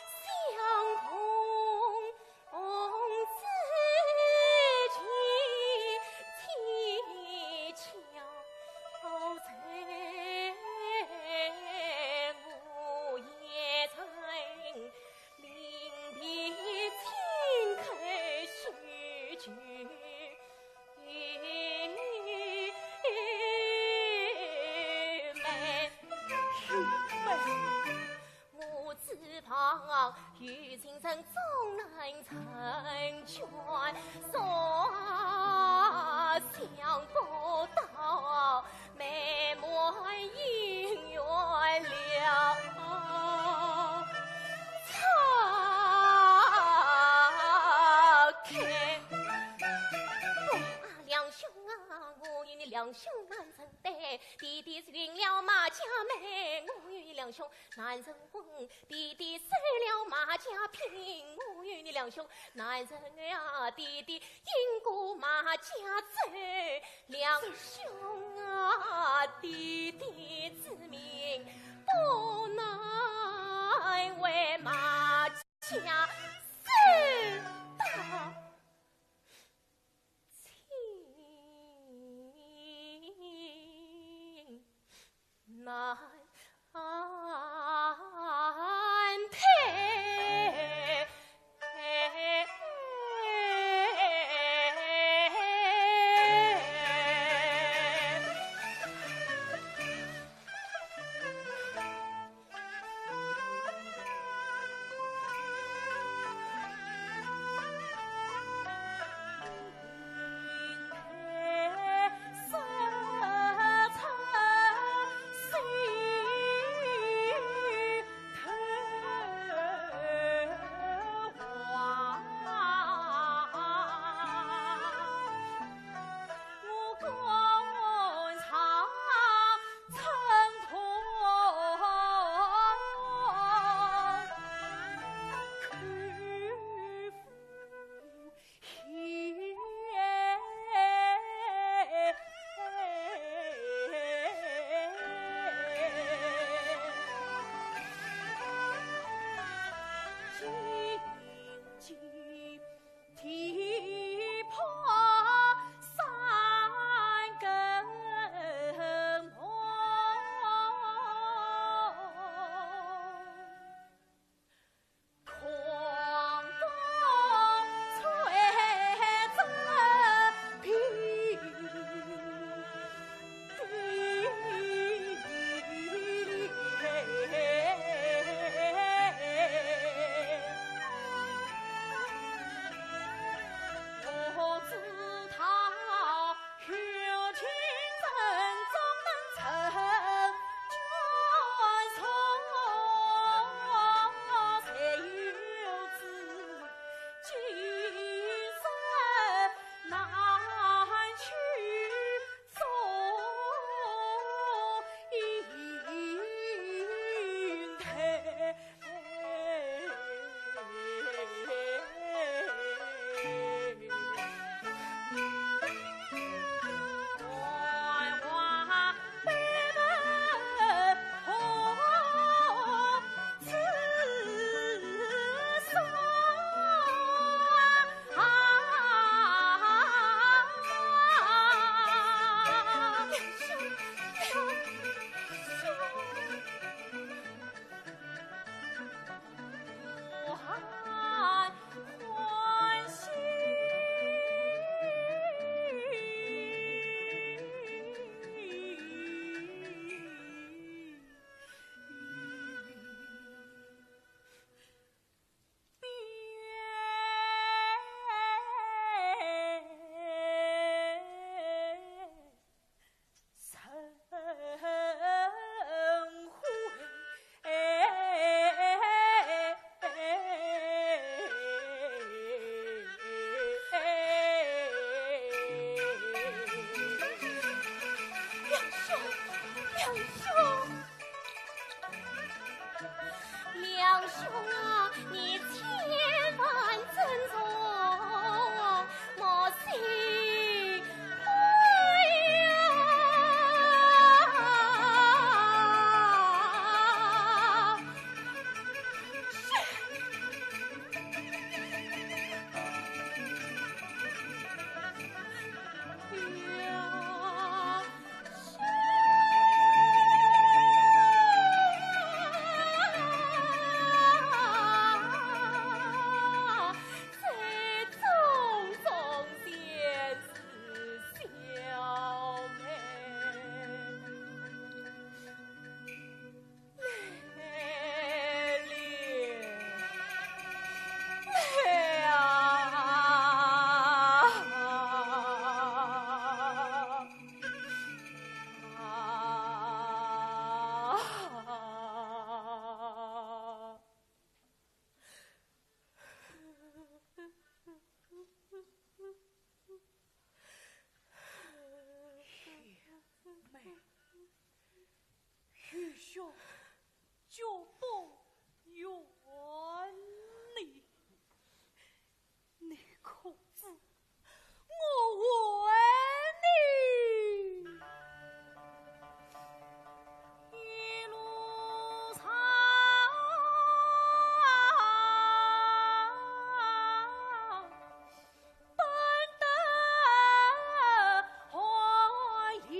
相同 红子期，恰巧在我也曾临别亲口许久。 我知旁有情人终难成全，所想不到美满姻缘了。 啊，梁兄啊，我与你梁兄难成对，弟弟寻了马家媒，我与你梁兄难成婚，弟弟收了马家聘，我与你梁兄难成啊，弟弟饮过马家酒，梁兄啊，弟弟之命不能为马 家事到情难退。绝，绝不远离。你可知我为你一路上奔得欢喜。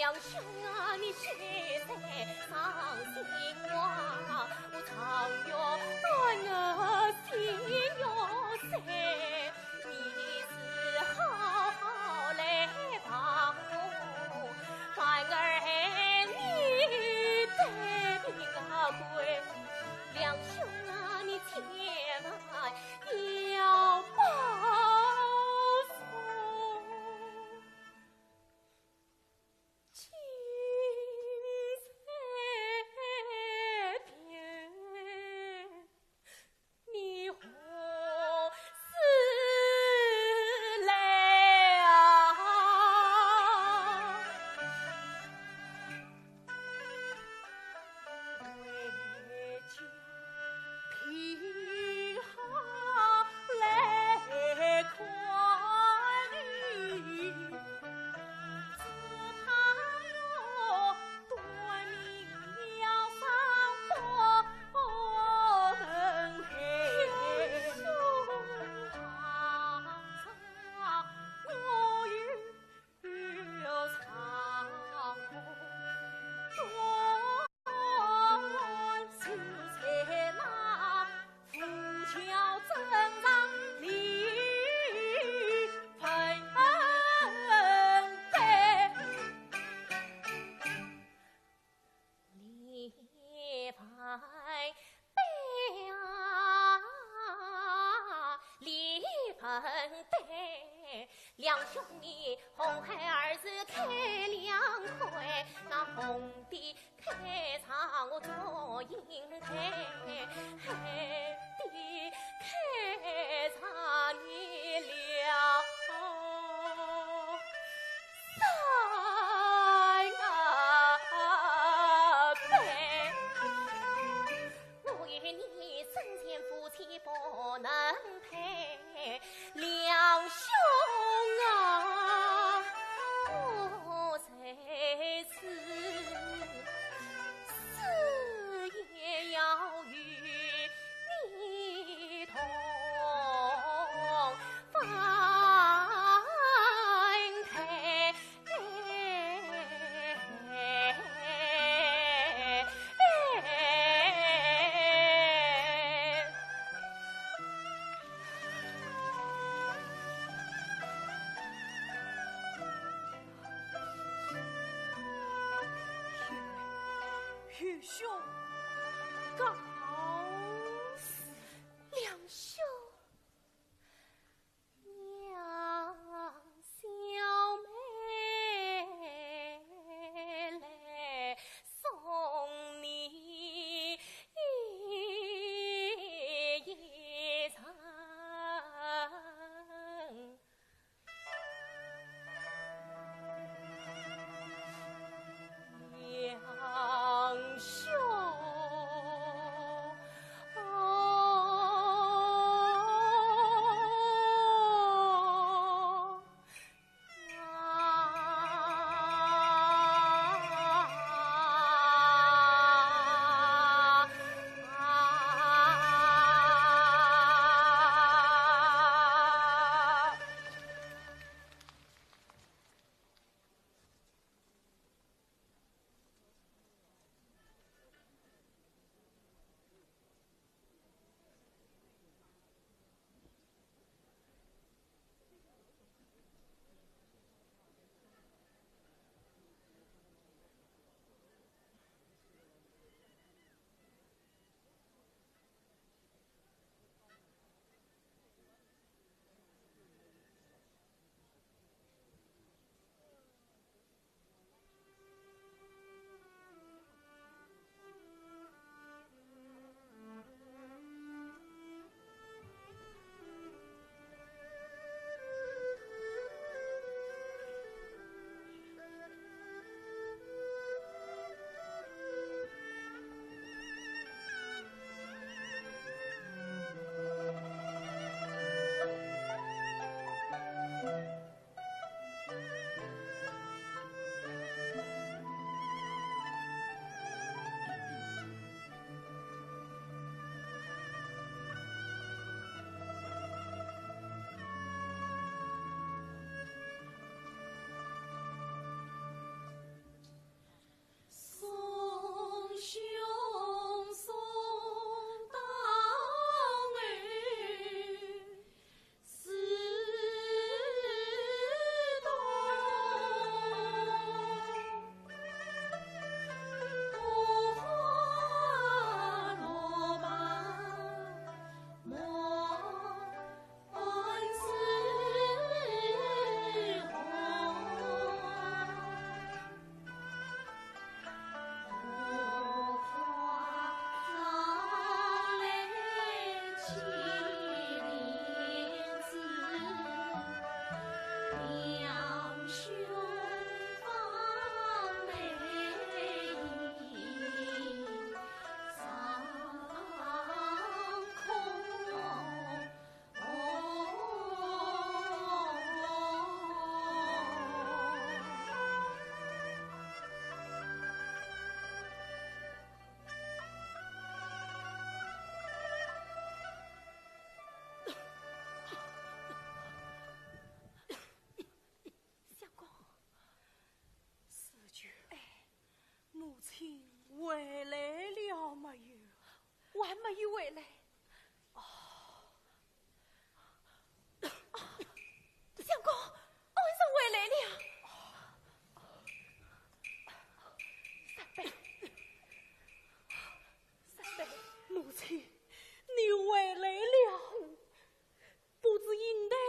两兄啊，你休再伤心啊，我常有恩恩心哟噻。你是好好来帮我，反而害你得病啊归。两兄啊，你千万要保重。 李文德啊，李文德，两兄弟红孩儿是开两块，那红的开上我祝英台，黑的开上你了。 三啊杯。我与你生前夫妻不能配，两兄啊，我虽死，死也要与你同 翻开。愚兄告辞。两兄，让小妹来送你一程。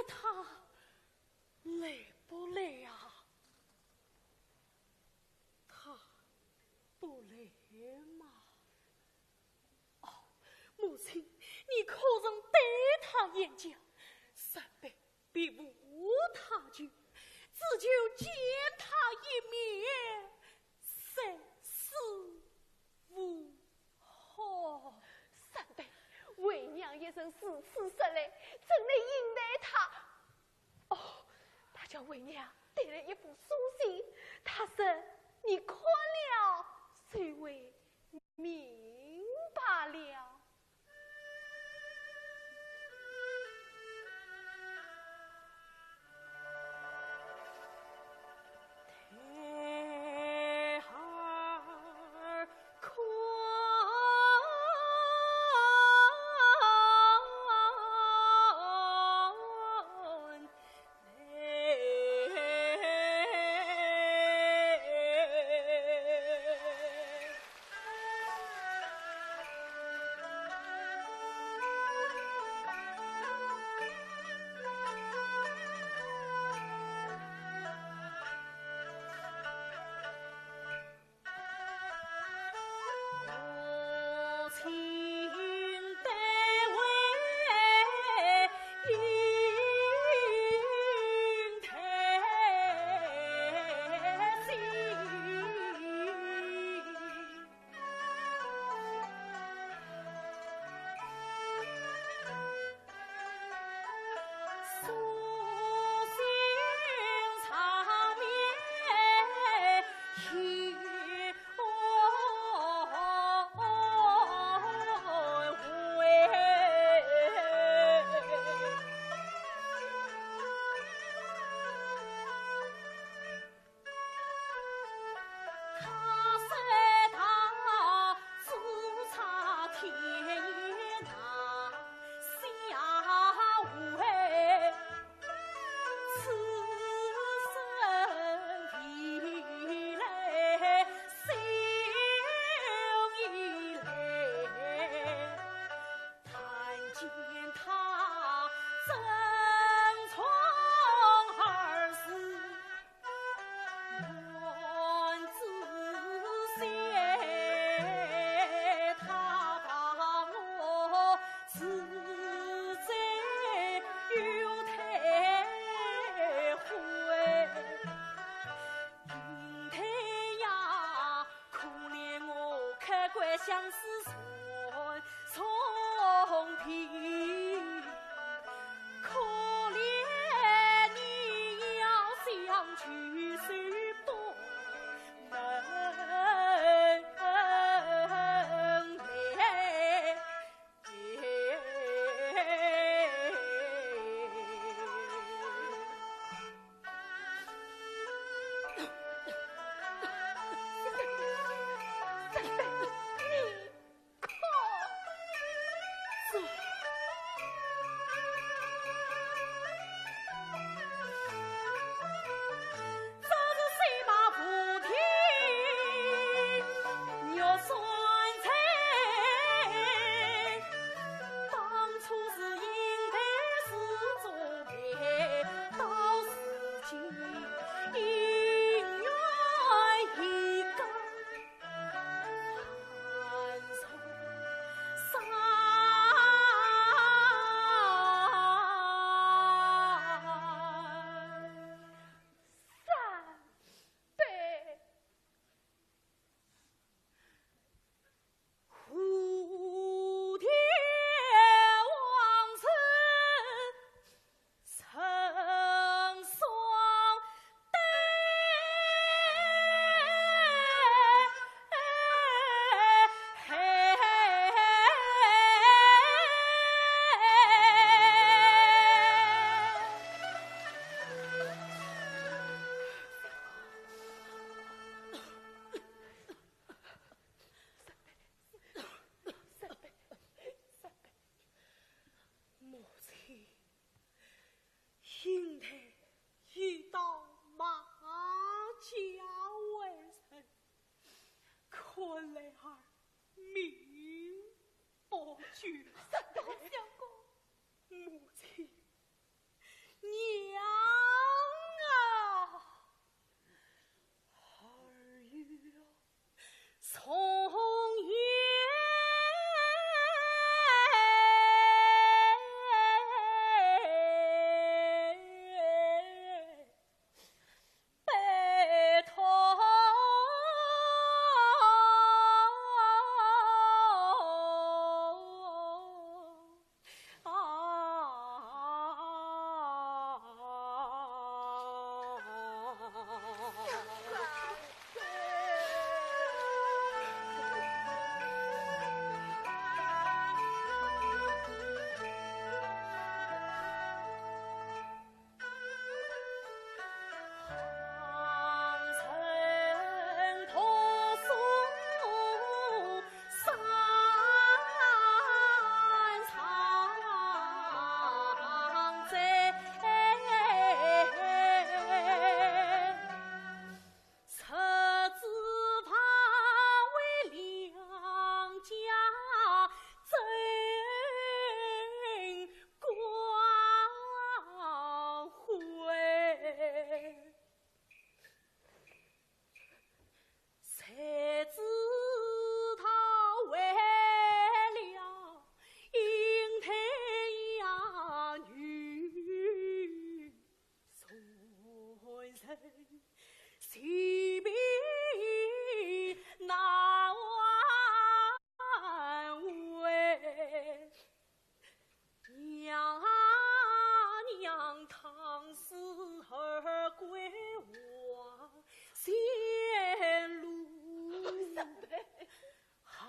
他来不来呀？他不来嘛。哦，母亲，你可曾对他言讲？三杯 别无他求，只求见他一面，三思无后。三杯，为娘一人如此说来，怎能应待他？哦，他叫为娘带来一封书信，他说你看了就会明白了。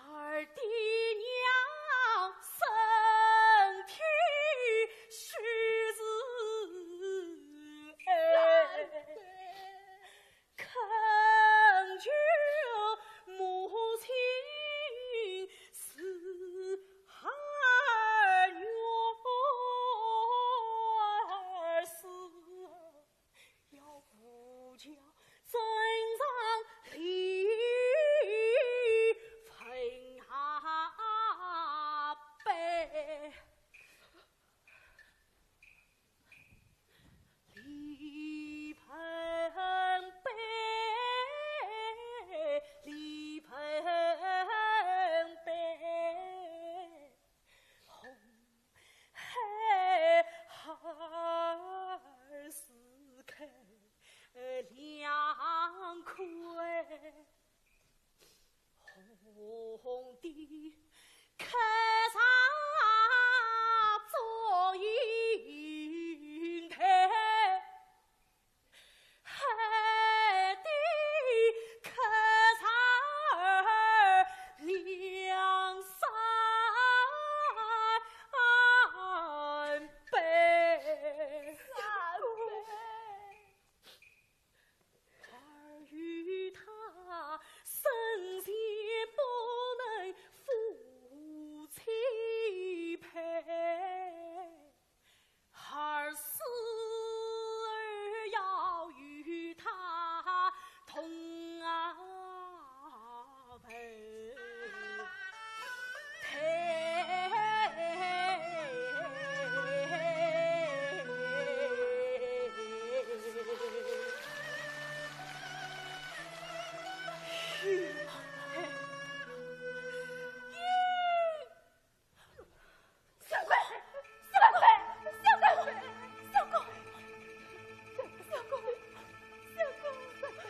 二爹娘身体虚实，哎，恳求母亲赐儿女儿嗣。 要扶教尊上立分下辈，立分辈，立分辈。 红孩儿是口两块，红的客上做熨帖。 黑的客上两三杯。三杯。儿与他神仙不能夫妻配。 儿死儿要与他同啊坟。小鬼，小鬼，小鬼，小鬼，小鬼，小鬼。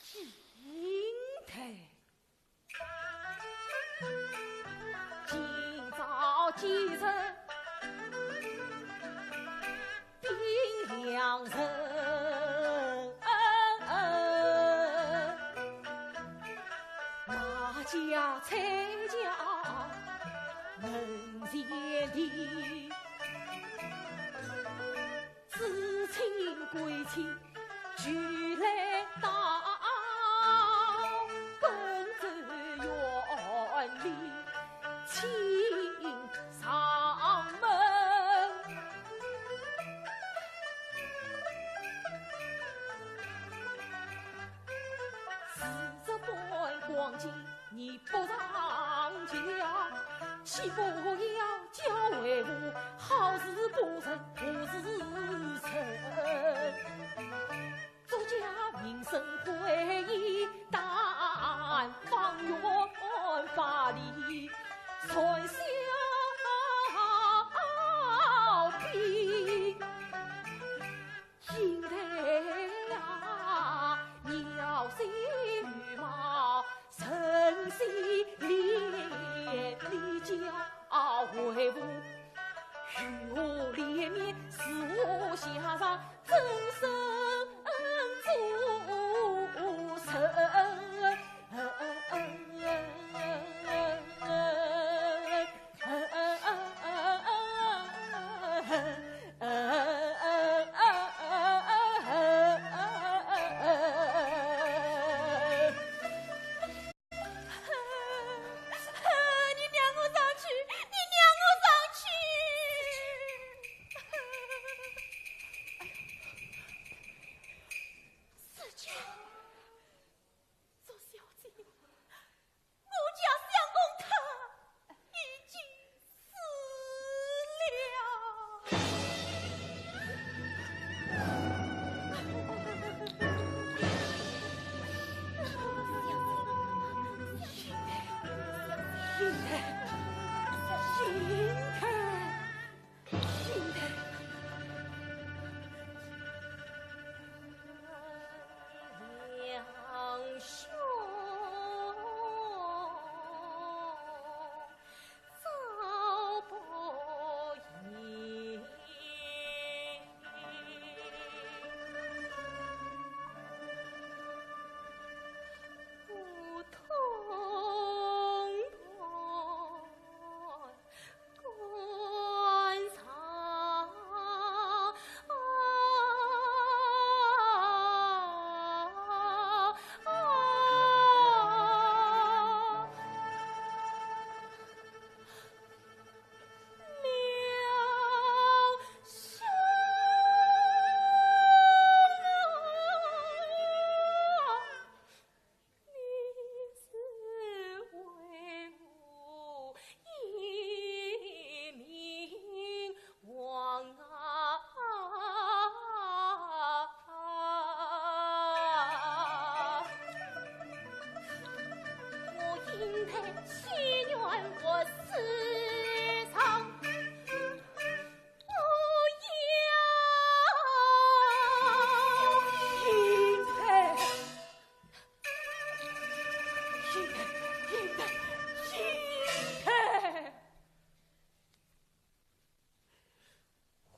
金台。今朝见人冰凉人，马家菜家门前地。 知青贵亲俱来到，奔走园里请上门。四十般光景 你不上轿，岂不要叫为父好事不成，无事成你让我上去，你让我上去！四姐，做小姐，我家相公他已经死了。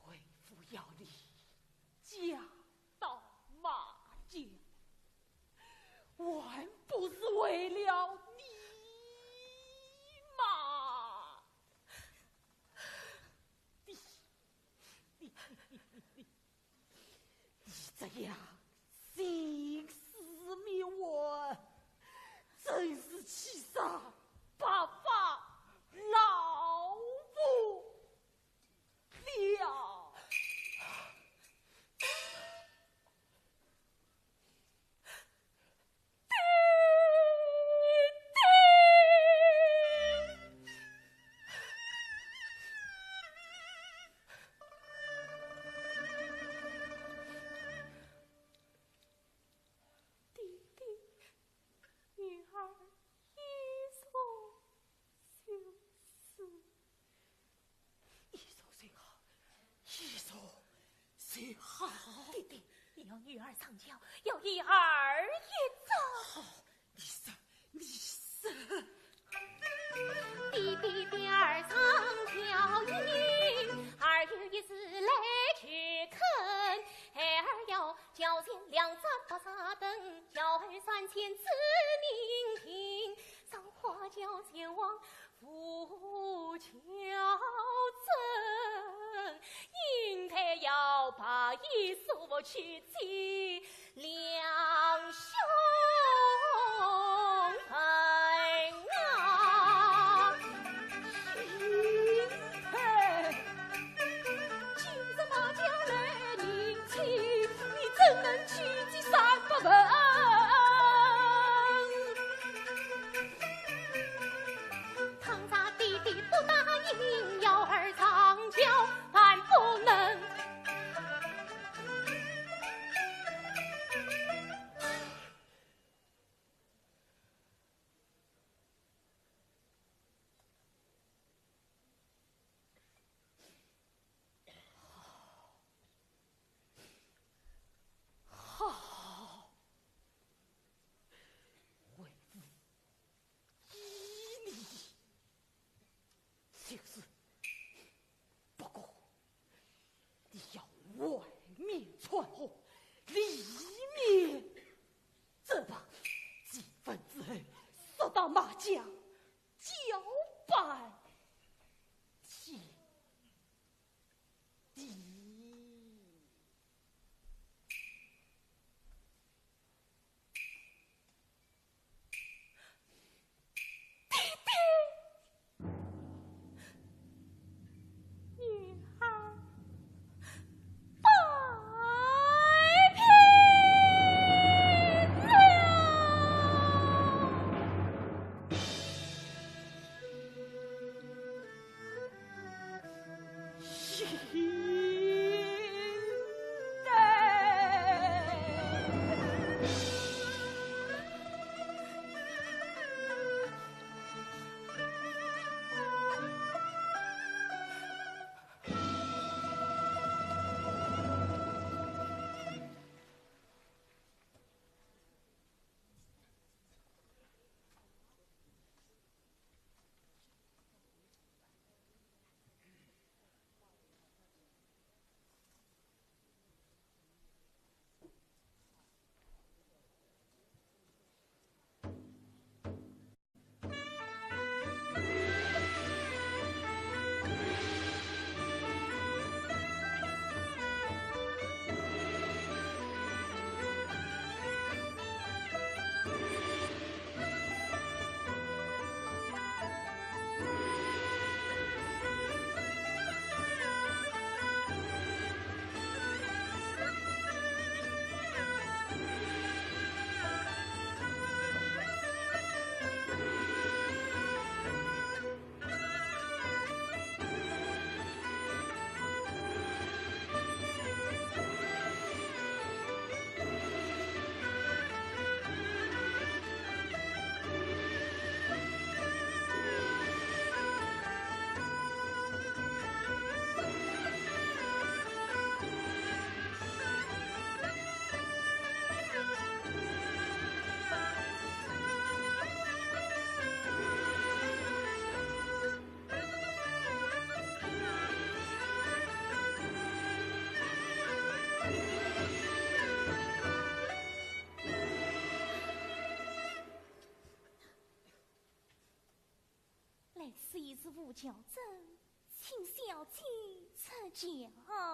为父要你嫁到马家，还不是为了你吗？你，你，你，你，你，你这样徇私灭我，真是气煞白发老夫了。爹爹，女儿一说就是。一说就好，一说就好。爹爹，你要女儿上轿，要一儿一招。好，你说，你说。爹爹，爹儿上轿，二爷一字来求恳，孩儿要轿前两盏白纱灯，轿儿三千子民听，赏花轿前往 无巧争，应该要把一束去祭两兄坟啊。今日马家来迎亲，你怎能去祭三百坟？ 倘若爹爹不答应，幺儿上轿办不能。来，此是吴巧珍，请小姐出轿。